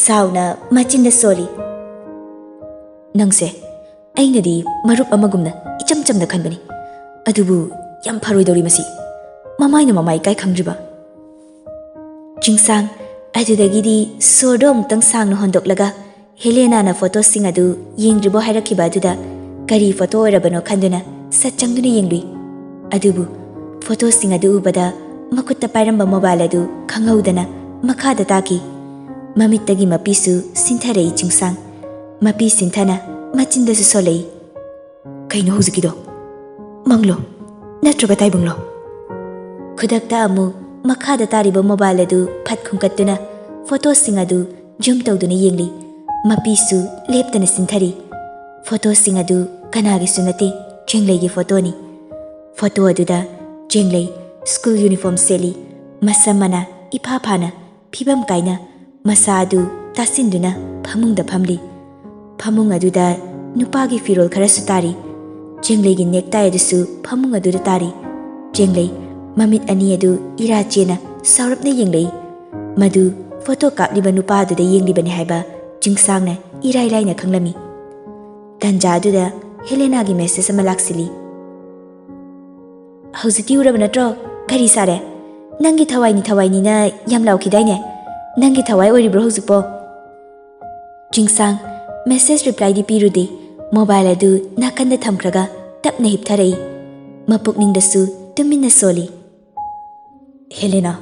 ꯁꯥꯎꯅ ꯃꯆꯤꯟꯗ ꯁꯣꯜꯂꯤ, "ꯅꯪꯁꯦ ꯑꯩꯅꯗꯤ ꯃꯔꯨꯞ ꯑꯃꯒꯨꯝꯅ ꯏꯆꯝ ꯆꯝꯅ ꯈꯟꯕꯅꯤ, ꯑꯗꯨꯕꯨ ꯌꯥꯝ ꯐꯔꯣꯏꯗꯧꯔꯤ ꯃꯁꯤ꯫ ꯃꯃꯥꯏꯅ ꯃꯃꯥꯏ ꯏꯀꯥꯏ ꯈꯪꯗ꯭ꯔꯤꯕ?" ꯆꯤꯡꯁꯥꯡ ꯑꯗꯨꯗꯒꯤꯗꯤ ꯁꯣꯔꯗꯣ ꯑꯃꯨꯛꯇꯪ ꯁꯥꯡꯅ ꯍꯣꯟꯗꯣꯛꯂꯒ ꯍꯦꯂꯦꯅꯥꯅ ꯐꯣꯇꯣꯁꯤꯡ ꯑꯗꯨ ꯌꯦꯡꯗ꯭ꯔꯤꯕꯣ ꯍꯥꯏꯔꯛꯈꯤꯕ ꯑꯗꯨꯗ ꯀꯔꯤ ꯐꯣꯇꯣ ꯑꯣꯏꯔꯕꯅꯣ ꯈꯟꯗꯨꯅ ꯁꯠ ꯆꯪꯗꯨꯅ ꯌꯦꯡꯂꯨꯏ꯫ ꯑꯗꯨꯕꯨ ꯐꯣꯇꯣꯁꯤꯡ ꯑꯗꯨ ꯎꯕꯗ ꯃꯈꯨꯠꯇ ꯄꯥꯏꯔꯝꯕ ꯃꯣꯕꯥꯏꯜ ꯑꯗꯨ ꯈꯪꯍꯧꯗꯅ ꯃꯈꯥꯗ ꯇꯥꯈꯤ꯫ ꯃꯃꯤꯠꯇꯒꯤ ꯃꯄꯤꯁꯨ ꯁꯤꯟꯊꯔꯛꯏ ꯆꯤꯡꯁꯥꯡ꯫ ꯃꯄꯤ ꯁꯤꯟꯊꯅ ꯃꯆꯤꯟꯗꯁꯨ ꯁꯣꯜꯂꯛꯏ, "ꯀꯩꯅꯣ ꯍꯧꯖꯤꯛꯀꯤꯗꯣ? ꯃꯪꯂꯣ? ꯅꯠꯇ꯭ꯔꯒ ꯇꯥꯏꯕꯪꯂꯣ?" ꯈꯨꯗꯛꯇ ꯑꯃꯨꯛ ꯃꯈꯥꯗ ꯇꯥꯔꯤꯕ ꯃꯣꯕꯥꯏꯜ ꯑꯗꯨ ꯐꯠ ꯈꯨꯝꯀꯠꯇꯨꯅ ꯐꯣꯇꯣꯁꯤꯡ ꯑꯗꯨ ꯖꯨꯝ ꯇꯧꯗꯨꯅ ꯌꯦꯡꯂꯤ꯫ ꯃꯄꯤꯁꯨ ꯂꯦꯞꯇꯅ ꯁꯤꯟꯊꯔꯤ꯫ ꯐꯣꯇꯣꯁꯤꯡ ꯑꯗꯨ ꯀꯅꯥꯒꯤꯁꯨ ꯅꯠꯇꯦ, ꯆꯦꯡꯂꯩꯒꯤ ꯐꯣꯇꯣꯅꯤ꯫ ꯐꯣꯇꯣ ꯑꯗꯨꯗ ꯆꯦꯡꯂꯩ ꯁ꯭ꯀꯨꯜ ꯌꯨꯅꯤꯐꯣꯔꯝ ꯁꯦꯠꯂꯤ꯫ ꯃꯁꯝ ꯃꯅꯥ ꯏꯐꯥ ꯐꯥꯅ, ꯐꯤꯕꯝ ꯀꯥꯏꯅ ꯃꯁꯥ ꯑꯗꯨ ꯇꯥꯁꯤꯟꯗꯨꯅ ꯐꯃꯨꯡꯗ ꯐꯝꯂꯤ꯫ ꯐꯃꯨꯡ ꯑꯗꯨꯗ ꯅꯨꯄꯥꯒꯤ ꯐꯤꯔꯣꯜ ꯈꯔꯁꯨ ꯇꯥꯔꯤ꯫ ꯆꯦꯡꯂꯩꯒꯤ ꯅꯦꯛꯇꯥꯏ ꯑꯗꯨꯁꯨ ꯐꯃꯨꯡ ꯑꯗꯨꯗ ꯇꯥꯔꯤ꯫ ꯆꯦꯡꯂꯩ ꯃꯃꯤꯠ ꯑꯅꯤ ꯑꯗꯨ ꯏꯔꯥ ꯆꯦꯅ ꯁꯥꯎꯔꯞꯅ ꯌꯦꯡꯂꯛꯏ꯫ ꯃꯗꯨ ꯐꯣꯇꯣ ꯀꯥꯞꯂꯤꯕ ꯅꯨꯄꯥ ꯑꯗꯨꯗ ꯌꯦꯡꯂꯤꯕꯅꯤ ꯍꯥꯏꯕ ꯆꯤꯡꯁꯥꯡꯅ ꯏꯔꯥꯏ ꯂꯥꯏꯅ ꯈꯪꯂꯝꯃꯤ꯫ ꯇꯟꯖꯥ ꯑꯗꯨꯗ ꯍꯦꯂꯦꯅꯥꯒꯤ ꯃꯦꯁꯦꯖ ꯑꯃ ꯂꯥꯛꯁꯤꯜꯂꯤ꯫ "ꯍꯧꯖꯤꯛꯇꯤ ꯎꯔꯕ ꯅꯠꯇ꯭ꯔꯣ? ꯀꯔꯤ ꯁꯥꯔꯦ? ꯅꯪꯒꯤ ꯊꯋꯥꯏꯅꯤ ꯊꯋꯥꯏꯅꯤꯅ ꯌꯥꯝ ꯂꯥꯎꯈꯤꯗꯥꯏꯅꯦ? ꯅꯪꯒꯤ ꯊꯋꯥꯏ ꯑꯣꯏꯔꯤꯕ꯭ꯔꯣ ꯍꯧꯖꯤꯛꯄꯣ?" ꯆꯤꯡꯁꯥꯡ ꯃꯦꯁꯦꯖ ꯔꯤꯄ꯭ꯂꯥꯏꯗꯤ ꯄꯤꯔꯨꯗꯦ꯫ ꯃꯣꯕꯥꯏꯜ ꯑꯗꯨ ꯅꯥꯀꯟꯗ ꯊꯝꯈ꯭ꯔꯒ ꯇꯞꯅ ꯍꯤꯞꯊꯔꯛꯏ꯫ ꯃꯄꯨꯛꯅꯤꯡꯗꯁꯨ ꯇꯨꯃꯤꯟꯅ ꯁꯣꯜꯂꯤ꯫ "ꯍꯦꯂꯦꯅꯥ,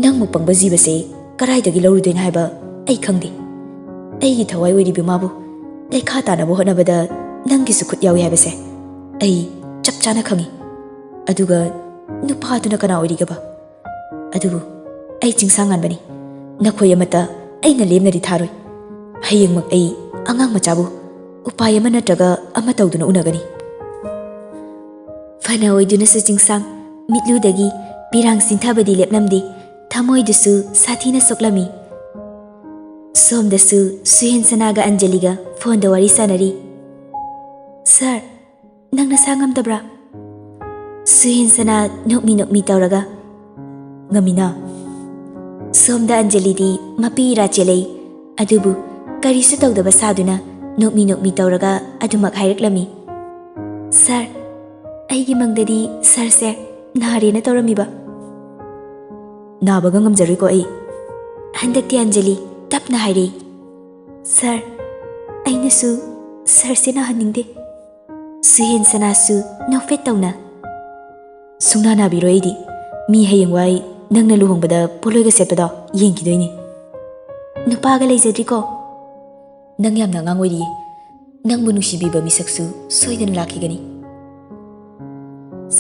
ꯅꯪꯃꯨꯛ ꯄꯪꯕ ꯖꯤꯕꯁꯦ ꯀꯔꯥꯏꯗꯒꯤ ꯂꯧꯔꯨꯗꯣꯏꯅꯣ ꯍꯥꯏꯕ ꯑꯩ ꯈꯪꯗꯦ꯫ ꯑꯩꯒꯤ ꯊꯋꯥꯏ ꯑꯣꯏꯔꯤꯕ ꯃꯥꯕꯨ ꯂꯩꯈꯥ ꯇꯥꯅꯕ ꯍꯣꯠꯅꯕꯗ ꯅꯪꯒꯤꯁꯨ ꯈꯨꯠ ꯌꯥꯎꯏ ꯍꯥꯏꯕꯁꯦ ꯑꯩ ꯆꯞ ꯆꯥꯅ ꯈꯪꯏ꯫ ꯑꯗꯨꯒ ꯅꯨꯄꯥꯗꯨꯅ ꯀꯅꯥ ꯑꯣꯏꯔꯤꯒꯕ? ꯑꯗꯨꯕꯨ ꯑꯩ ꯆꯤꯡꯁꯥꯡ ꯉꯥꯟꯕꯅꯤ꯫ ꯅꯈꯣꯏ ꯑꯃꯠꯇ ꯑꯩꯅ ꯂꯦꯝꯅꯗꯤ ꯊꯥꯔꯣꯏ꯫ ꯍꯌꯦꯡꯃꯛ ꯑꯩ ꯑꯉꯥꯡ ꯃꯆꯥꯕꯨ ꯎꯄꯥꯏ ꯑꯃ ꯅꯠꯇ꯭ꯔꯒ ꯑꯃ ꯇꯧꯗꯨꯅ ꯎꯅꯒꯅꯤ꯫ ꯐꯅ ꯑꯣꯏꯗꯨꯅꯁꯨ ꯆꯤꯡꯁꯥꯡ ꯃꯤꯠꯂꯨꯗꯒꯤ ꯄꯤꯔꯥꯡ ꯆꯤꯟꯊꯕꯗꯤ ꯂꯦꯞꯂꯝꯗꯦ꯫ ꯊꯃꯣꯏꯗꯨꯁꯨ ꯁꯥꯊꯤꯅ ꯁꯣꯛꯂꯝꯃꯤ꯫ ꯁꯣꯝꯗꯁꯨ ꯁꯨꯍꯦꯟꯁꯅꯥꯒ ꯑꯟꯖꯂꯤꯒ ꯐꯣꯟꯗ ꯋꯥꯔꯤ ꯁꯥꯟꯅꯔꯤ꯫ "ꯁꯥꯔ, ꯅꯪ ꯅꯁꯥ ꯉꯝꯗꯕ꯭ꯔꯥ?" ꯁꯨꯍꯦꯟꯁꯅꯥ ꯅꯣꯛꯃꯤ ꯅꯣꯛꯃꯤ ꯇꯧꯔꯒ, "ꯉꯝꯃꯤꯅ꯫" ꯁꯣꯝꯗ ꯑꯟꯖꯂꯤꯗꯤ ꯃꯄꯤ ꯏꯔꯥ ꯆꯦꯜꯂꯛꯏ, ꯑꯗꯨꯕꯨ ꯀꯔꯤꯁꯨ ꯇꯧꯗꯕ ꯁꯥꯗꯨꯅ ꯅꯣꯛꯃꯤ ꯅꯣꯛꯃꯤ ꯇꯧꯔꯒ ꯑꯗꯨꯃꯛ ꯍꯥꯏꯔꯛꯂꯝꯃꯤ꯫ "ꯁꯥꯔ, ꯑꯩꯒꯤ ꯃꯪꯗꯗꯤ ꯁꯥꯔꯁꯦ ꯅꯥꯔꯦꯅ ꯇꯧꯔꯝꯃꯤꯕ꯫" "ꯅꯥꯕꯒ ꯉꯝꯖꯔꯣꯏꯀꯣ ꯑꯩ꯫" ꯍꯟꯗꯛꯇꯤ ꯑꯟꯖꯂꯤ ꯇꯞꯅ ꯍꯥꯏꯔꯛꯏ꯫ "ꯁꯥꯔ, ꯑꯩꯅꯁꯨ ꯁꯥꯔꯁꯦ ꯅꯥꯍꯟꯅꯤꯡꯗꯦ꯫" ꯁꯨꯍꯦꯟꯁꯅꯥꯁꯨ ꯅꯣꯛꯐꯦꯠ ꯇꯧꯅ, "ꯁꯨꯡꯅꯥ ꯅꯥꯕꯤꯔꯣꯏ ꯑꯩꯗꯤ꯫ ꯃꯤ ꯍꯌꯦꯡꯋꯥꯏ ꯅꯪꯅ ꯂꯨꯍꯣꯡꯕꯗ ꯄꯣꯠꯂꯣꯏꯒ ꯁꯦꯠꯄꯗꯣ ꯌꯦꯡꯈꯤꯗꯣꯏꯅꯤ꯫" "ꯅꯨꯄꯥꯒ ꯂꯩꯖꯗ꯭ꯔꯤꯀꯣ?" "ꯅꯪ ꯌꯥꯝꯅ ꯑꯉꯥꯡ ꯑꯣꯏꯔꯤꯌꯦ꯫ ꯅꯪꯕꯨ ꯅꯨꯡꯁꯤꯕꯤꯕ ꯃꯤꯁꯛꯁꯨ ꯁꯣꯏꯗꯅ ꯂꯥꯛꯈꯤꯒꯅꯤ꯫"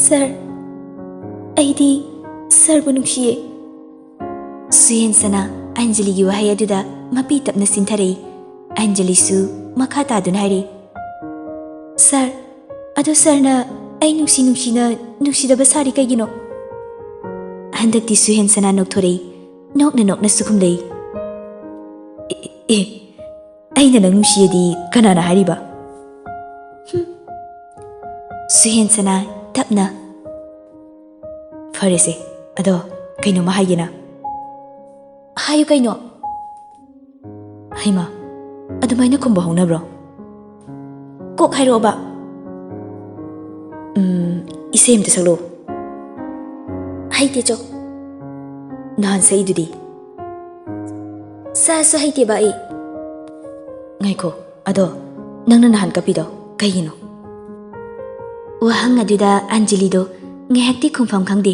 "ꯁꯥꯔ, ꯑꯩꯗꯤ ꯁꯥꯔꯕꯨ ꯅꯨꯡꯁꯤꯌꯦ꯫" ꯁꯨꯍꯦꯟꯁꯅꯥ ꯑꯟꯖꯂꯤꯒꯤ ꯋꯥꯍꯩ ꯑꯗꯨꯗ ꯃꯄꯤ ꯇꯞꯅ ꯆꯤꯟꯊꯔꯛꯏ꯫ ꯑꯟꯖꯂꯤꯁꯨ ꯃꯈꯥ ꯇꯥꯗꯨꯅ ꯍꯥꯏꯔꯛꯏ, "ꯁꯥꯔ, ꯑꯗꯣ ꯁꯥꯔꯅ ꯑꯩ ꯅꯨꯡꯁꯤ ꯅꯨꯡꯁꯤꯅ ꯅꯨꯡꯁꯤꯗꯕ ꯁꯥꯔꯤ ꯀꯩꯒꯤꯅꯣ?" ꯍꯟꯗꯛꯇꯤ ꯁꯨꯍꯦꯟꯁꯅꯥ ꯅꯣꯛꯊꯣꯔꯛꯏ꯫ ꯅꯣꯛꯅ ꯅꯣꯛꯅꯁꯨ ꯈꯨꯝꯂꯛꯏ, "ꯑꯦ, ꯑꯦ, ꯑꯩꯅ ꯅꯪ ꯅꯨꯡꯁꯤꯌꯦꯗꯤ ꯀꯅꯥꯅ ꯍꯥꯏꯔꯤꯕ?" ꯍꯨꯝ꯫ ꯁꯨꯍꯦꯟꯁꯅꯥ ꯇꯞꯅ, "ꯐꯔꯦꯁꯦ, ꯑꯗꯣ ꯀꯩꯅꯣꯝꯃ ꯍꯥꯏꯒꯦꯅ꯫" "ꯍꯥꯏꯌꯨ ꯀꯩꯅꯣ꯫" "ꯍꯩꯃꯥ, ꯑꯗꯨꯃꯥꯏꯅ ꯈꯨꯝꯕ ꯍꯧꯅꯕ꯭ꯔꯣ? ꯀꯣꯛ ꯍꯥꯏꯔꯛꯑꯣꯕ꯫" "ꯎꯝ, ꯏꯁꯩ ꯑꯝꯇ ꯁꯛꯂꯛꯑꯣ꯫" "ꯍꯩꯇꯦ ꯆꯣ꯫" "ꯅꯍꯥꯟ ꯁꯛꯏꯗꯨꯗꯤ?" "ꯁꯛꯑꯁꯨ ꯍꯩꯇꯦꯕ ꯑꯩ꯫" "ꯉꯥꯏꯈꯣ, ꯑꯗꯣ ꯅꯪꯅ ꯅꯍꯥꯟ ꯀꯞꯄꯤꯗꯣ ꯀꯩꯒꯤꯅꯣ?" ꯋꯥꯍꯪ ꯑꯗꯨꯗ ꯑꯟꯖꯂꯤꯗꯣ ꯉꯥꯏꯍꯥꯛꯇꯤ ꯈꯨꯝꯐꯝ ꯈꯪꯗꯦ,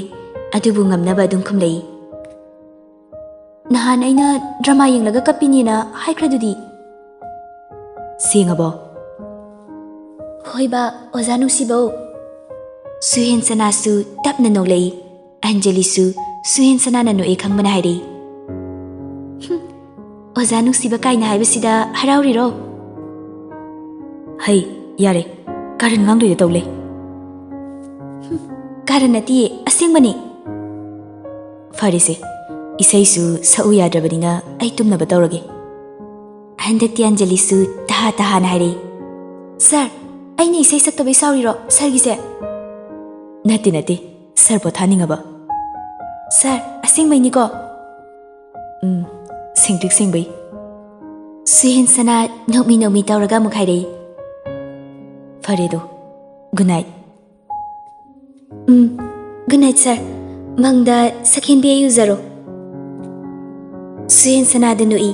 ꯑꯗꯨꯕꯨ ꯉꯝꯅꯕ ꯑꯗꯨꯝ ꯈꯨꯝꯂꯛꯏ꯫ ꯅꯍꯥꯟ ꯑꯩꯅ ꯗ꯭ꯔꯃꯥ ꯌꯦꯡꯂꯒ ꯀꯞꯄꯤꯅꯦꯅ ꯍꯥꯏꯈ꯭ꯔꯗꯨꯗꯤ꯫ ꯁꯦꯡꯉꯕꯣ? ꯍꯣꯏ ꯕꯥ, ꯑꯣꯖꯥ ꯅꯨꯡꯁꯤꯕꯧ꯫ ꯁꯨꯍꯦꯟꯁꯅꯥꯁꯨ ꯇꯞꯅ ꯅꯣꯛꯂꯛꯏ꯫ ꯑꯟꯖꯂꯤꯁꯨ ꯁꯨꯍꯦꯟꯁꯅꯥꯅ ꯅꯣꯛꯑꯦ ꯈꯪꯕꯅ ꯍꯥꯏꯔꯛꯏ꯫ "ꯍꯨꯝ, ꯑꯣꯖꯥ ꯅꯨꯡꯁꯤꯕ ꯀꯥꯏꯅ ꯍꯥꯏꯕꯁꯤꯗ ꯍꯔꯥꯎꯔꯤꯔꯣ?" "ꯍꯩ, ꯌꯥꯔꯦ, ꯀꯥꯔꯟ ꯉꯥꯡꯗꯣꯏꯗ ꯇꯧ ꯂꯩ꯫" "ꯍꯨꯝ, ꯀꯥꯔꯟ ꯅꯠꯇꯤꯌꯦ, ꯑꯁꯦꯡꯕꯅꯦ꯫" "ꯐꯔꯦꯁꯦ, ꯏꯁꯩꯁꯨ ꯁꯛꯎ ꯌꯥꯗ꯭ꯔꯕꯅꯤꯅ ꯑꯩ ꯇꯨꯝꯅꯕ ꯇꯧꯔꯒꯦ꯫" ꯍꯟꯗꯛꯇꯤ ꯑꯟꯖꯂꯤꯁꯨ ꯇꯍꯥ ꯇꯍꯥꯅ ꯍꯥꯏꯔꯛꯏ꯫ "ꯁꯥꯔ, ꯑꯩꯅ ꯏꯁꯩ ꯁꯛꯇꯕꯩ ꯁꯥꯎꯔꯤꯔꯣ ꯁꯥꯔꯒꯤꯁꯦ?" "ꯅꯠꯇꯦ, ꯅꯠꯇꯦ, ꯁꯥꯔ ꯄꯣꯊꯥꯅꯤꯡꯉꯕ꯫" "ꯁꯥꯔ, ꯑꯁꯦꯡꯕꯩꯅꯤꯀꯣ?" "ꯎꯝ, ꯁꯦꯡꯇ꯭ꯔꯤꯛ ꯁꯦꯡꯕꯩ꯫" ꯁꯨꯍꯦꯟꯁꯅꯥ ꯅꯣꯛꯃꯤ ꯅꯣꯛꯃꯤ ꯇꯧꯔꯒ ꯑꯃꯨꯛ ꯍꯥꯏꯔꯛꯏ꯫ "ꯐꯔꯦꯗꯣ, ꯒꯨꯗ ꯅꯥꯏꯠ꯫" "ꯎꯝ, ꯒꯨꯗ ꯅꯥꯏꯠ ꯁꯥꯔ꯫ ꯃꯪꯗ ꯁꯛꯍꯦꯟꯕꯤ ꯑꯩ ꯎꯖꯔꯣ꯫" ꯁꯨꯍꯦꯟꯁꯅꯥꯗ ꯅꯣꯛꯏ,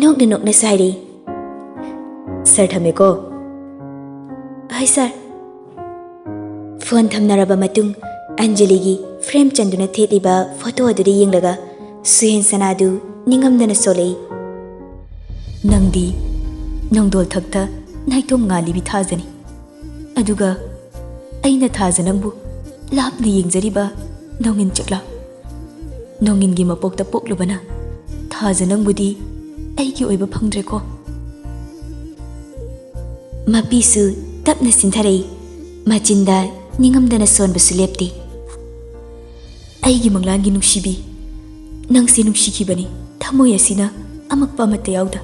ꯅꯣꯛꯅ ꯅꯣꯛꯅꯁꯨ ꯍꯥꯏꯔꯛꯏ꯫ "ꯁꯥꯔ, ꯊꯝꯃꯦꯀꯣ꯫" "ꯍꯣꯏ ꯁꯥꯔ꯫" ꯐꯣꯟ ꯊꯝꯅꯔꯕ ꯃꯇꯨꯡ ꯑꯟꯖꯂꯤꯒꯤ ꯐ꯭ꯔꯦꯝ ꯆꯟꯗꯨꯅ ꯊꯦꯠꯂꯤꯕ ꯐꯣꯇꯣ ꯑꯗꯨꯗ ꯌꯦꯡꯂꯒ ꯁꯨꯍꯦꯟꯁꯅꯥꯗꯨ ꯅꯤꯡꯉꯝꯗꯅ ꯁꯣꯜꯂꯛꯏ꯫ "ꯅꯪꯗꯤ ꯅꯣꯡꯗꯣꯜ ꯊꯛꯇ ꯅꯥꯏꯇꯣꯝ ꯉꯥꯜꯂꯤꯕꯤ ꯊꯥꯖꯅꯤ꯫ ꯑꯗꯨꯒ ꯑꯩꯅ ꯊꯥꯖ ꯅꯪꯕꯨ ꯂꯥꯞꯅ ꯌꯦꯡꯖꯔꯤꯕ ꯅꯣꯡꯏꯟ ꯆꯤꯛꯂꯥ꯫ ꯅꯣꯡꯏꯟꯒꯤ ꯃꯄꯣꯛꯇ ꯄꯣꯛꯂꯨꯕꯅ ꯊꯥꯖ ꯅꯪꯕꯨꯗꯤ ꯑꯩꯒꯤ ꯑꯣꯏꯕ ꯐꯪꯗ꯭ꯔꯦꯀꯣ꯫" ꯃꯄꯤꯁꯨ ꯇꯞꯅ ꯆꯤꯟꯊꯔꯛꯏ꯫ ꯃꯆꯤꯟꯗ ꯅꯤꯡꯉꯝꯗꯅ ꯁꯣꯟꯕꯁꯨ ꯂꯦꯞꯇꯦ꯫ "ꯑꯩꯒꯤ ꯃꯪꯂꯥꯟꯒꯤ ꯅꯨꯡꯁꯤꯕꯤ, ꯅꯪꯁꯦ ꯅꯨꯡꯁꯤꯈꯤꯕꯅꯤ ꯊꯃꯣꯏ ꯑꯁꯤꯅ ꯑꯃꯛꯄ ꯑꯃꯠꯇ ꯌꯥꯎꯗ꯫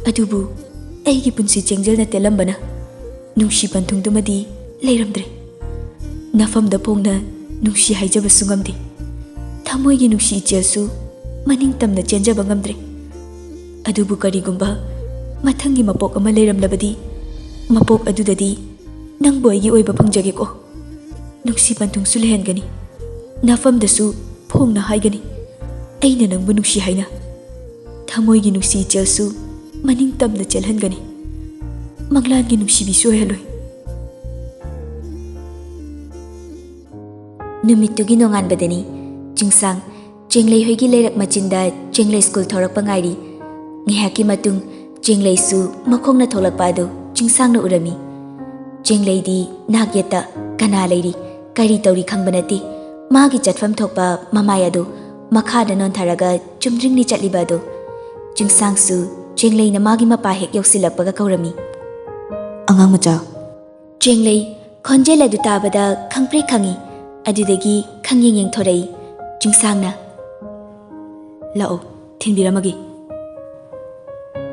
ꯑꯗꯨꯕꯨ ꯑꯩꯒꯤ ꯄꯨꯟꯁꯤ ꯆꯦꯡꯖꯦꯜꯅ ꯇꯦꯜꯂꯝꯕꯅ ꯅꯨꯡꯁꯤ ꯄꯟꯊꯨꯡꯗꯨꯃꯗꯤ ꯂꯩꯔꯝꯗ꯭ꯔꯦ꯫ ꯅꯐꯝꯗ ꯐꯣꯡꯅ ꯅꯨꯡꯁꯤ ꯍꯥꯏꯖꯕꯁꯨ ꯉꯝꯗꯦ꯫ ꯊꯃꯣꯏꯒꯤ ꯅꯨꯡꯁꯤ ꯏꯆꯦꯜꯁꯨ ꯃꯅꯤꯡ ꯇꯝꯅ ꯆꯦꯟꯖꯕ ꯉꯝꯗ꯭ꯔꯦ꯫ ꯑꯗꯨꯕꯨ ꯀꯔꯤꯒꯨꯝꯕ ꯃꯊꯪꯒꯤ ꯃꯄꯣꯛ ꯑꯃ ꯂꯩꯔꯝꯂꯕꯗꯤ, ꯃꯄꯣꯛ ꯑꯗꯨꯗꯗꯤ ꯅꯪꯕꯨ ꯑꯩꯒꯤ ꯑꯣꯏꯕ ꯐꯪꯖꯒꯦꯀꯣ꯫ ꯅꯨꯡꯁꯤ ꯄꯟꯊꯨꯡꯁꯨ ꯂꯩꯍꯟꯒꯅꯤ꯫ ꯅꯐꯝꯗꯁꯨ ꯐꯣꯡꯅ ꯍꯥꯏꯒꯅꯤ, ꯑꯩꯅ ꯅꯪꯕꯨ ꯅꯨꯡꯁꯤ ꯍꯥꯏꯅ꯫ ꯊꯃꯣꯏꯒꯤ ꯅꯨꯡꯁꯤ ꯏꯆꯦꯜꯁꯨ ꯃꯅꯤꯡ ꯇꯝꯅ ꯆꯦꯜꯍꯟꯒꯅꯤ꯫ ꯃꯪꯂꯥꯟꯒꯤ ꯅꯨꯡꯁꯤꯕꯤꯁꯨ ꯑꯣꯏꯍꯜꯂꯣꯏ꯫" ꯅꯨꯃꯤꯠꯇꯨꯒꯤ ꯅꯣꯡꯉꯥꯟꯕꯗꯅꯤ ꯆꯤꯡꯁꯥꯡ ꯆꯦꯡꯂꯩ ꯍꯣꯏꯒꯤ ꯂꯩꯔꯛ ꯃꯆꯤꯟꯗ ꯆꯦꯡꯂꯩ ꯁ꯭ꯀꯨꯜ ꯊꯧꯔꯛꯄ ꯉꯥꯏꯔꯤ꯫ ꯉꯥꯏꯍꯥꯛꯀꯤ ꯃꯇꯨꯡ ꯆꯦꯡꯂꯩꯁꯨ ꯃꯈꯣꯡꯅ ꯊꯣꯛꯂꯛꯄ ꯑꯗꯨ ꯆꯤꯡꯁꯥꯡꯅ ꯎꯔꯝꯃꯤ꯫ ꯆꯦꯡꯂꯩꯗꯤ ꯅꯥꯛ ꯌꯦꯠꯇ ꯀꯅꯥ ꯂꯩꯔꯤ, ꯀꯔꯤ ꯇꯧꯔꯤ ꯈꯪꯕ ꯅꯠꯇꯦ꯫ ꯃꯥꯒꯤ ꯆꯠꯐꯝ ꯊꯣꯛꯄ ꯃꯃꯥꯏ ꯑꯗꯨ ꯃꯈꯥꯗ ꯅꯣꯟꯊꯔꯒ ꯆꯨꯝꯗ꯭ꯔꯤꯡꯅꯤ ꯆꯠꯂꯤꯕ ꯑꯗꯨ꯫ ꯆꯤꯡꯁꯥꯡꯁꯨ ꯆꯦꯡꯂꯩꯅ ꯃꯥꯒꯤ ꯃꯄꯥ ꯍꯦꯛ ꯌꯧꯁꯤꯜꯂꯛꯄꯒ ꯀꯧꯔꯝꯃꯤ꯫ "ꯑꯉꯥꯡ ꯃꯆꯥ!" ꯆꯦꯡꯂꯩ ꯈꯣꯟꯖꯦꯜ ꯑꯗꯨ ꯇꯥꯕꯗ ꯈꯪꯄ꯭ꯔꯦꯛ ꯈꯪꯉꯤ꯫ ꯑꯗꯨꯗꯒꯤ ꯈꯪꯌꯦꯡ ꯌꯦꯡꯊꯣꯔꯛꯏ꯫ ꯆꯤꯡꯁꯥꯡꯅ, "ꯂꯥꯛꯑꯣ, ꯊꯤꯟꯕꯤꯔꯝꯃꯒꯦ꯫"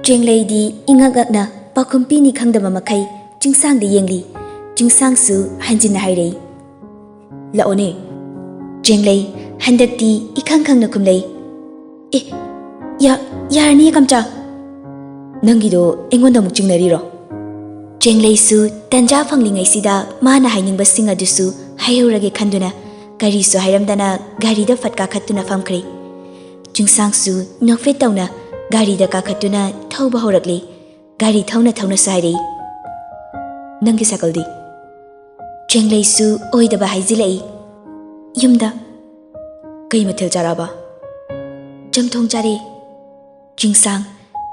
ꯆꯦꯡꯂꯩꯗꯤ ꯏꯉꯛ ꯉꯛꯅ ꯄꯥꯎꯈꯨꯝ ꯄꯤꯅꯤ ꯈꯪꯗꯕ ꯃꯈꯩ ꯆꯤꯡꯁꯥꯡꯗ ꯌꯦꯡꯂꯤ꯫ ꯆꯤꯡꯁꯥꯡꯁꯨ ꯍꯟꯖꯤꯟꯅ ꯍꯥꯏꯔꯛꯏ, "ꯂꯥꯛꯑꯣꯅꯦ꯫" ꯆꯦꯡꯂꯩ ꯍꯟꯗꯛꯇꯤ ꯏꯈꯪ ꯈꯪꯅ ꯈꯨꯝꯂꯩ, "ꯑꯦ, ꯌꯥ-, ꯌꯥꯔꯅꯤꯌꯦ ꯀꯝꯆꯥ꯫" "ꯅꯪꯒꯤꯗꯣ ꯑꯩꯉꯣꯟꯗ ꯑꯃꯨꯛ ꯆꯤꯡꯅꯔꯤꯔꯣ?" ꯆꯦꯡꯂꯩꯁꯨ ꯇꯟꯖꯥ ꯐꯪꯂꯤꯉꯩꯁꯤꯗ ꯃꯥꯅ ꯍꯥꯏꯅꯤꯡꯕꯁꯤꯡ ꯑꯗꯨꯁꯨ ꯍꯥꯏꯍꯧꯔꯒꯦ ꯈꯟꯗꯨꯅ ꯀꯔꯤꯁꯨ ꯍꯥꯏꯔꯝꯗꯅ ꯒꯥꯔꯤꯗ ꯐꯠ ꯀꯥꯈꯠꯇꯨꯅ ꯐꯝꯈ꯭ꯔꯦ꯫ ꯆꯤꯡꯁꯥꯡꯁꯨ ꯅꯣꯛꯐꯦꯠ ꯇꯧꯅ ꯒꯥꯔꯤꯗ ꯀꯥꯈꯠꯇꯨꯅ ꯊꯧꯕ ꯍꯧꯔꯛꯂꯦ꯫ ꯒꯥꯔꯤ ꯊꯧꯅ ꯊꯧꯅꯁꯨ ꯍꯥꯏꯔꯛꯏ, "ꯅꯪꯒꯤ ꯁꯥꯏꯀꯜꯗꯤ?" ꯆꯦꯡꯂꯩꯁꯨ ꯑꯣꯏꯗꯕ ꯍꯥꯏꯖꯤꯜꯂꯛꯏ, "ꯌꯨꯝꯗ꯫" "ꯀꯩ ꯃꯊꯦꯜ ꯆꯥꯔꯛꯑꯕ?" "ꯆꯝꯊꯣꯡ ꯆꯥꯔꯦ꯫" ꯆꯤꯡꯁꯥꯡ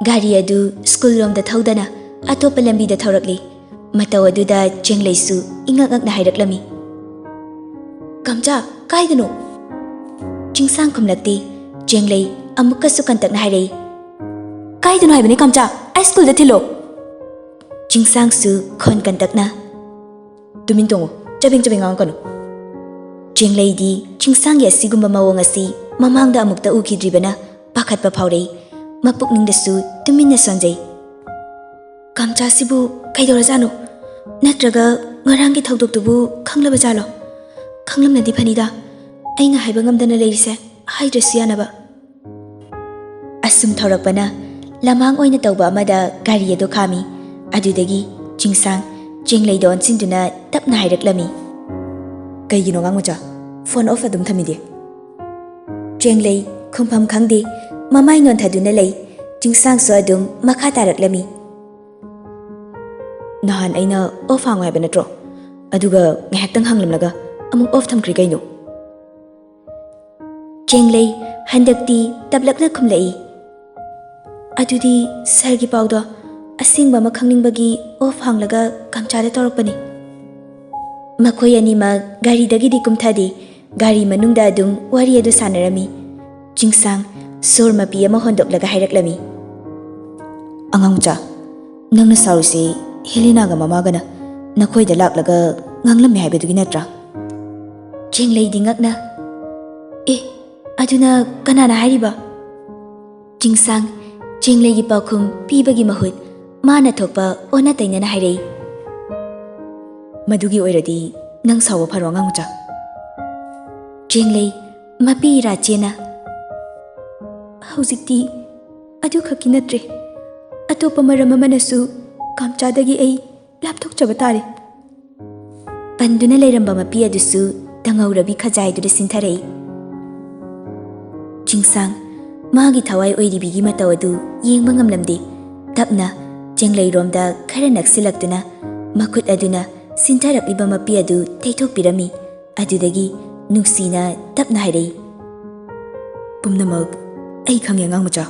ꯒꯥꯔꯤ ꯑꯗꯨ ꯁ꯭ꯀꯨꯜ ꯂꯣꯝꯗ ꯊꯧꯗꯅ ꯑꯇꯣꯞꯄ ꯂꯝꯕꯤꯗ ꯊꯧꯔꯛꯂꯤ꯫ ꯃꯇꯧ ꯑꯗꯨꯗ ꯆꯦꯡꯂꯩꯁꯨ ꯏꯉꯛ ꯉꯛꯅ ꯍꯥꯏꯔꯛꯂꯝꯃꯤ, "ꯀꯝꯆꯥ, ꯀꯥꯏꯗꯅꯣ?" ꯆꯤꯡꯁꯥꯡ ꯈꯨꯝꯂꯛꯇꯦ꯫ ꯆꯦꯡꯂꯩ ꯑꯃꯨꯛꯀꯁꯨ ꯀꯟꯇꯛꯅ ꯍꯥꯏꯔꯛꯏ, "ꯀꯥꯏꯗꯅꯣ ꯍꯥꯏꯕꯅꯤ ꯀꯝꯆꯥ? ꯑꯩ ꯁ꯭ꯀꯨꯜꯗ ꯊꯤꯜꯂꯣ꯫" ꯆꯤꯡꯁꯥꯡꯁꯨ ꯈꯣꯟ ꯀꯟꯇꯛꯅ, "ꯇꯨꯃꯤꯟ ꯇꯣꯡꯉꯨ, ꯆꯕꯦꯡ ꯆꯕꯦꯡ ꯉꯥꯡꯉꯛꯀꯅꯨ꯫" ꯆꯦꯡꯂꯩꯗꯤ ꯆꯤꯡꯁꯥꯡꯒꯤ ꯑꯁꯤꯒꯨꯝꯕ ꯃꯑꯣꯡ ꯑꯁꯤ ꯃꯃꯥꯡꯗ ꯑꯃꯨꯛꯇ ꯎꯈꯤꯗ꯭ꯔꯤꯕꯅ ꯄꯥꯈꯠꯄ ꯐꯥꯎꯔꯛꯏ꯫ ꯃꯄꯨꯛꯅꯤꯡꯗꯁꯨ ꯇꯨꯃꯤꯟꯅ ꯁꯣꯟꯖꯩ꯫ "ꯀꯝꯆꯥꯁꯤꯕꯨ ꯀꯩꯗꯧꯔꯖꯥꯠꯅꯣ? ꯅꯠꯇ꯭ꯔꯒ ꯉꯔꯥꯡꯒꯤ ꯊꯧꯗꯣꯛꯇꯨꯕꯨ ꯈꯪꯂꯕ ꯖꯥꯠꯂꯣ? ꯈꯪꯂꯝꯂꯗꯤ ꯐꯅꯤꯗ, ꯑꯩꯅ ꯍꯥꯏꯕ ꯉꯝꯗꯅ ꯂꯩꯔꯤꯁꯦ ꯍꯥꯏꯗ꯭ꯔꯁꯨ ꯌꯥꯅꯕ꯫" ꯑꯁꯨꯝ ꯊꯧꯔꯛꯄꯅ ꯂꯃꯥꯡ ꯑꯣꯏꯅ ꯇꯧꯕ ꯑꯃꯗ ꯒꯥꯔꯤ ꯑꯗꯨ ꯈꯥꯝꯃꯤ꯫ ꯑꯗꯨꯗꯒꯤ ꯆꯤꯡꯁꯥꯡ ꯆꯦꯡꯂꯩꯗ ꯑꯣꯟꯁꯤꯟꯗꯨꯅ ꯇꯞꯅ ꯍꯥꯏꯔꯛꯂꯝꯃꯤ, "ꯀꯩꯒꯤꯅꯣ ꯑꯉꯥꯡ ꯃꯆꯥ, ꯐꯣꯟ ꯑꯣꯐ ꯑꯗꯨꯝ ꯊꯝꯃꯤꯗꯤ?" ꯆꯦꯡꯂꯩ ꯈꯨꯝꯐꯝ ꯈꯪꯗꯦ, ꯃꯃꯥꯏ ꯅꯣꯟꯊꯗꯨꯅ ꯂꯩ꯫ ꯆꯤꯡꯁꯥꯡꯁꯨ ꯑꯗꯨꯝ ꯃꯈꯥ ꯇꯥꯔꯛꯂꯝꯃꯤ, "ꯅꯍꯥꯟ ꯑꯩꯅ ꯑꯣꯐ ꯍꯥꯡꯉꯨ ꯍꯥꯏꯕ ꯅꯠꯇ꯭ꯔꯣ? ꯑꯗꯨꯒ ꯉꯥꯏꯍꯥꯛꯇꯪ ꯍꯥꯡꯂꯝꯂꯒ ꯑꯃꯨꯛ ꯑꯣꯐ ꯊꯝꯈ꯭ꯔꯤ ꯀꯩꯅꯣ?" ꯆꯦꯡꯂꯩ ꯍꯟꯗꯛꯇꯤ ꯇꯞꯂꯞꯅ ꯈꯨꯝꯂꯛꯏ꯫ "ꯑꯗꯨꯗꯤ ꯁꯥꯔꯒꯤ ꯄꯥꯎꯗꯣ ꯑꯁꯦꯡꯕ ꯑꯃ ꯈꯪꯅꯤꯡꯕꯒꯤ ꯑꯣꯐ ꯍꯥꯡꯂꯒ ꯀꯥꯝꯆꯥꯗ ꯇꯧꯔꯛꯄꯅꯤ꯫ ꯃꯈꯣꯏ ꯑꯅꯤꯃꯛ ꯒꯥꯔꯤꯗꯒꯤꯗꯤ ꯀꯨꯝꯊꯗꯦ, ꯒꯥꯔꯤ ꯃꯅꯨꯡꯗ ꯑꯗꯨꯝ ꯋꯥꯔꯤ ꯑꯗꯨ ꯁꯥꯟꯅꯔꯝꯃꯤ꯫ ꯆꯤꯡꯁꯥꯡ ꯁꯣꯔ ꯃꯄꯤ ꯑꯃ ꯍꯣꯟꯗꯣꯛꯂꯒ ꯍꯥꯏꯔꯛꯂꯝꯃꯤ꯫ "ꯑꯉꯥꯡ ꯃꯆꯥ, ꯅꯪꯅ ꯁꯥꯎꯔꯤꯁꯤ ꯍꯦꯂꯤꯅꯥꯒ ꯃꯃꯥꯒꯅ ꯅꯈꯣꯏꯗ ꯂꯥꯛꯂꯒ ꯉꯥꯡꯂꯝꯃꯦ ꯍꯥꯏꯕꯗꯨꯒꯤ ꯅꯠꯇ꯭ꯔꯥ?" ꯆꯦꯡꯂꯩꯗꯤ ꯉꯛꯅ, "ꯑꯦ, ꯑꯗꯨꯅ ꯀꯅꯥꯅ ꯍꯥꯏꯔꯤꯕ?" ꯆꯤꯡꯁꯥꯡ ꯆꯦꯡꯂꯩꯒꯤ ꯄꯥꯎꯈꯨꯝ ꯄꯤꯕꯒꯤ ꯃꯍꯨꯠ ꯃꯥꯅ ꯊꯣꯛꯄ ꯑꯣꯟꯅ ꯇꯩꯅꯅ ꯍꯥꯏꯔꯛꯏ꯫ "ꯃꯗꯨꯒꯤ ꯑꯣꯏꯔꯗꯤ ꯅꯪ ꯁꯥꯎꯕ ꯐꯔꯣ, ꯑꯉꯥꯡ ꯃꯆꯥ꯫" ꯆꯦꯡꯂꯩ ꯃꯄꯤ ꯏꯔꯥ ꯆꯦꯟꯅ, "ꯍꯧꯖꯤꯛꯇꯤ ꯑꯗꯨꯈꯛꯀꯤ ꯅꯠꯇ꯭ꯔꯦ, ꯑꯇꯣꯞꯄ ꯃꯔꯝ ꯑꯃꯅꯁꯨ ꯀꯥꯝꯆꯥꯗꯒꯤ ꯑꯩ ꯂꯥꯞꯊꯣꯛꯆꯕ ꯇꯥꯔꯦ꯫" ꯄꯟꯗꯨꯅ ꯂꯩꯔꯝꯕ ꯃꯄꯤ ꯑꯗꯨꯁꯨ ꯇꯪꯍꯧꯔꯕꯤ ꯈꯖꯥꯏꯗꯨꯗ ꯁꯤꯟꯊꯔꯛꯏ꯫ ꯆꯤꯡꯁꯥꯡ ꯃꯥꯒꯤ ꯊꯋꯥꯏ ꯑꯣꯏꯔꯤꯕꯤꯒꯤ ꯃꯇꯧ ꯑꯗꯨ ꯌꯦꯡꯕ ꯉꯝꯂꯝꯗꯦ꯫ ꯇꯞꯅ ꯆꯦꯡꯂꯩꯔꯣꯝꯗ ꯈꯔ ꯅꯛꯁꯤꯜꯂꯛꯇꯨꯅ ꯃꯈꯨꯠ ꯑꯗꯨꯅ ꯁꯤꯟꯊꯔꯛꯂꯤꯕ ꯃꯄꯤ ꯑꯗꯨ ꯇꯩꯊꯣꯛꯄꯤꯔꯝꯃꯤ꯫ ꯑꯗꯨꯗꯒꯤ ꯅꯨꯡꯁꯤꯅ ꯇꯞꯅ ꯍꯥꯏꯔꯛꯏ, "ꯄꯨꯝꯅꯃꯛ ꯑꯩ ꯈꯪꯉꯦ, ꯑꯉꯥꯡ ꯃꯆꯥ꯫"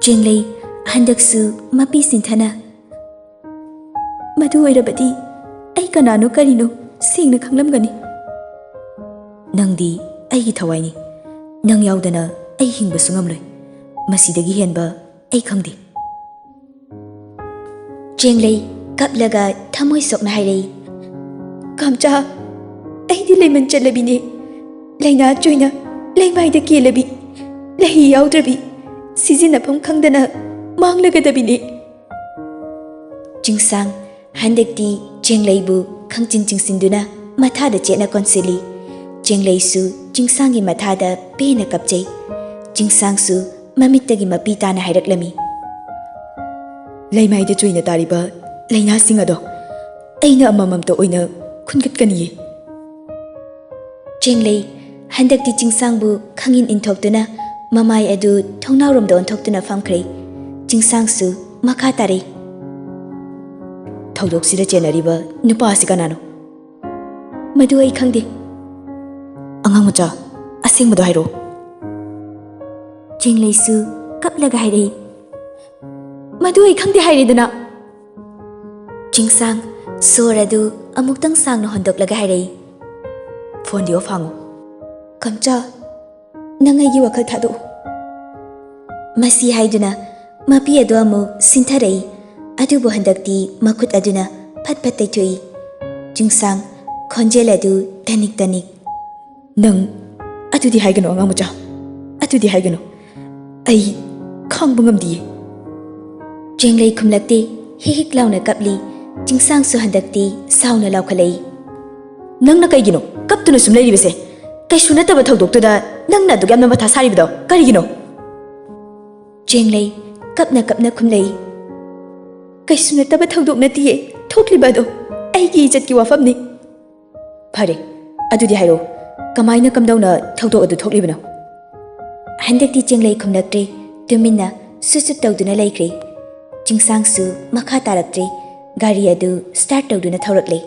ꯆꯦꯡꯂꯩ ꯍꯟꯗꯛꯁꯨ ꯃꯄꯤ ꯁꯤꯟꯊꯅ, "ꯃꯗꯨ ꯑꯣꯏꯔꯕꯗꯤ ꯑꯩ ꯀꯅꯥꯅꯣ ꯀꯔꯤꯅꯣ ꯁꯦꯡꯅ ꯈꯪꯂꯝꯒꯅꯤ꯫" "ꯅꯪꯗꯤ ꯑꯩꯒꯤ ꯊꯋꯥꯏꯅꯤ꯫ ꯅꯪ ꯌꯥꯎꯗꯅ ꯑꯩ ꯍꯤꯡꯕꯁꯨ ꯉꯝꯂꯣꯏ꯫ ꯃꯁꯤꯗꯒꯤ ꯍꯦꯟꯕ ꯑꯩ ꯈꯪꯗꯦ꯫" ꯆꯦꯡꯂꯩ ꯀꯞꯂꯒ ꯊꯃꯣꯏ ꯁꯣꯛꯅ ꯍꯥꯏꯔꯛꯏ, "ꯀꯥꯝꯆꯥ, ꯑꯩꯗꯤ ꯂꯩꯃꯟ ꯆꯠꯂꯕꯤꯅꯦ꯫ ꯂꯥꯏꯅꯥ ꯆꯣꯏꯅ ꯂꯩꯃꯥꯏꯗ ꯀꯦꯜꯂꯕꯤ, ꯂꯩ ꯌꯥꯎꯗ꯭ꯔꯕꯤ, ꯁꯤꯖꯤꯟꯅꯐꯝ ꯈꯪꯗꯅ ꯃꯥꯡꯂꯒꯗꯕꯤꯅꯦ꯫" ꯆꯤꯡꯁꯥꯡ ꯍꯟꯗꯛꯇꯤ ꯆꯦꯡꯂꯩꯕꯨ ꯈꯪꯆꯤꯟ ꯆꯤꯡꯁꯤꯟꯗꯨꯅ ꯃꯊꯥꯗ ꯆꯦꯠꯅ ꯀꯣꯟꯁꯤꯜꯂꯤ꯫ ꯆꯦꯡꯂꯩꯁꯨ ꯆꯤꯡꯁꯥꯡꯒꯤ ꯃꯊꯥꯗ ꯄꯦꯟꯅ ꯀꯞꯆꯩ꯫ ꯆꯤꯡꯁꯥꯡꯁꯨ ꯃꯃꯤꯠꯇꯒꯤ ꯃꯄꯤ ꯇꯥꯅ ꯍꯥꯏꯔꯛꯂꯝꯃꯤ, "ꯂꯩꯃꯥꯏꯗ ꯆꯣꯏꯅ ꯇꯥꯔꯤꯕ ꯂꯥꯏꯅꯥꯁꯤꯡ ꯑꯗꯣ ꯑꯩꯅ ꯑꯃꯃꯝꯇ ꯑꯣꯏꯅ ꯈꯨꯟꯒꯠꯀꯅꯤꯌꯦ꯫" ꯆꯦꯡꯂꯩ ꯍꯟꯗꯛꯇꯤ ꯆꯤꯡꯁꯥꯡꯕꯨ ꯈꯪꯏꯟ ꯏꯟꯊꯣꯛꯇꯨꯅ ꯃꯃꯥꯏ ꯑꯗꯨ ꯊꯣꯡꯅꯥꯎꯔꯣꯝꯗ ꯑꯣꯟꯊꯣꯛꯇꯨꯅ ꯐꯝꯈ꯭ꯔꯦ꯫ ꯆꯤꯡꯁꯥꯡꯁꯨ ꯃꯈꯥ ꯇꯥꯔꯛꯏ, "ꯊꯧꯗꯣꯛꯁꯤꯗ ꯆꯦꯟꯅꯔꯤꯕ ꯅꯨꯄꯥ ꯑꯁꯤ ꯀꯅꯥꯅꯣ?" "ꯃꯗꯨ ꯑꯩ ꯈꯪꯗꯦ꯫" "ꯑꯉꯥꯡ ꯃꯆꯥ, ꯑꯁꯦꯡꯕꯗꯣ ꯍꯥꯏꯔꯛꯑꯣ꯫ ꯆꯦꯡꯂꯩꯁꯨ ꯀꯞꯂꯒ ꯍꯥꯏꯔꯛꯏ, "ꯃꯗꯨ ꯑꯩ ꯈꯪꯗꯦ ꯍꯥꯏꯔꯦꯗꯅ꯫" ꯆꯤꯡꯁꯥꯡ ꯁꯣꯔ ꯑꯗꯨ ꯑꯃꯨꯛꯇꯪ ꯁꯥꯡꯅ ꯍꯣꯟꯗꯣꯛꯂꯒ ꯍꯥꯏꯔꯛꯏ, "ꯐꯣꯟꯗꯤ ꯑꯣꯐ ꯍꯥꯡꯉꯨ꯫ ꯀꯝꯆꯥ, ꯅꯪ ꯑꯩꯒꯤ ꯋꯥꯈꯜ ꯊꯥꯗꯣꯛꯎ꯫" ꯃꯁꯤ ꯍꯥꯏꯗꯨꯅ ꯃꯄꯤ ꯑꯗꯨ ꯑꯃꯨꯛ ꯁꯤꯟꯊꯔꯛꯏ꯫ ꯑꯗꯨꯕꯨ ꯍꯟꯗꯛꯇꯤ ꯃꯈꯨꯠ ꯑꯗꯨꯅ ꯐꯠ ꯐꯠ ꯇꯩꯊꯣꯛꯏ꯫ ꯆꯤꯡꯁꯥꯡ ꯈꯣꯟꯖꯦꯜ ꯑꯗꯨ ꯇꯅꯤꯛ ꯇꯅꯤꯛ, "ꯅꯪ ꯑꯗꯨꯗꯤ ꯍꯥꯏꯒꯅꯨ, ꯑꯉꯥꯡ ꯃꯆꯥ, ꯑꯗꯨꯗꯤ ꯍꯥꯏꯒꯅꯨ꯫ ꯑꯩ ꯈꯥꯡꯕ ꯉꯝꯗꯤꯌꯦ꯫" ꯆꯦꯡꯂꯩ ꯈꯨꯝꯂꯛꯇꯦ꯫ ꯍꯤꯛ ꯍꯤꯛ ꯂꯥꯎꯅ ꯀꯞꯂꯤ꯫ ꯆꯤꯡꯁꯥꯡꯁꯨ ꯍꯟꯗꯛꯇꯤ ꯁꯥꯎꯅ ꯂꯥꯎꯈꯠꯂꯛꯏ, "ꯅꯪꯅ ꯀꯩꯒꯤꯅꯣ ꯀꯞꯇꯨꯅ ꯁꯨꯝ ꯂꯩꯔꯤꯕꯁꯦ? ꯀꯩꯁꯨ ꯅꯠꯇꯕ ꯊꯧꯗꯣꯛꯇꯨꯗ ꯅꯪꯅ ꯑꯗꯨꯛ ꯌꯥꯝꯅ ꯃꯊꯥ ꯁꯥꯔꯤꯕꯗꯣ ꯀꯔꯤꯒꯤꯅꯣ?" ꯆꯦꯡꯂꯩ ꯀꯞꯅ ꯀꯞꯅ ꯈꯨꯝꯂꯛꯏ, "ꯀꯩꯁꯨ ꯅꯠꯇꯕ ꯊꯧꯗꯣꯛ ꯅꯠꯇꯤꯌꯦ ꯊꯣꯛꯂꯤꯕ ꯑꯗꯣ, ꯑꯩꯒꯤ ꯏꯖꯠꯀꯤ ꯋꯥꯐꯝꯅꯤ꯫" "ꯐꯔꯦ, ꯑꯗꯨꯗꯤ ꯍꯥꯏꯔꯛꯑꯣ, ꯀꯃꯥꯏꯅ ꯀꯝꯗꯧꯅ ꯊꯧꯗꯣꯛ ꯑꯗꯨ ꯊꯣꯛꯂꯤꯕꯅꯣ?" ꯍꯟꯗꯛꯇꯤ ꯆꯦꯡꯂꯩ ꯈꯨꯝꯂꯛꯇ꯭ꯔꯦ꯫ ꯇꯨꯃꯤꯟꯅ ꯁꯨꯠ ꯁꯨꯠ ꯇꯧꯗꯨꯅ ꯂꯩꯈ꯭ꯔꯦ꯫ ꯆꯤꯡꯁꯥꯡꯁꯨ ꯃꯈꯥ ꯇꯥꯔꯛꯇ꯭ꯔꯦ꯫ ꯒꯥꯔꯤ ꯑꯗꯨ ꯁ꯭ꯇꯥꯔꯠ ꯇꯧꯗꯨꯅ ꯊꯧꯔꯛꯂꯦ꯫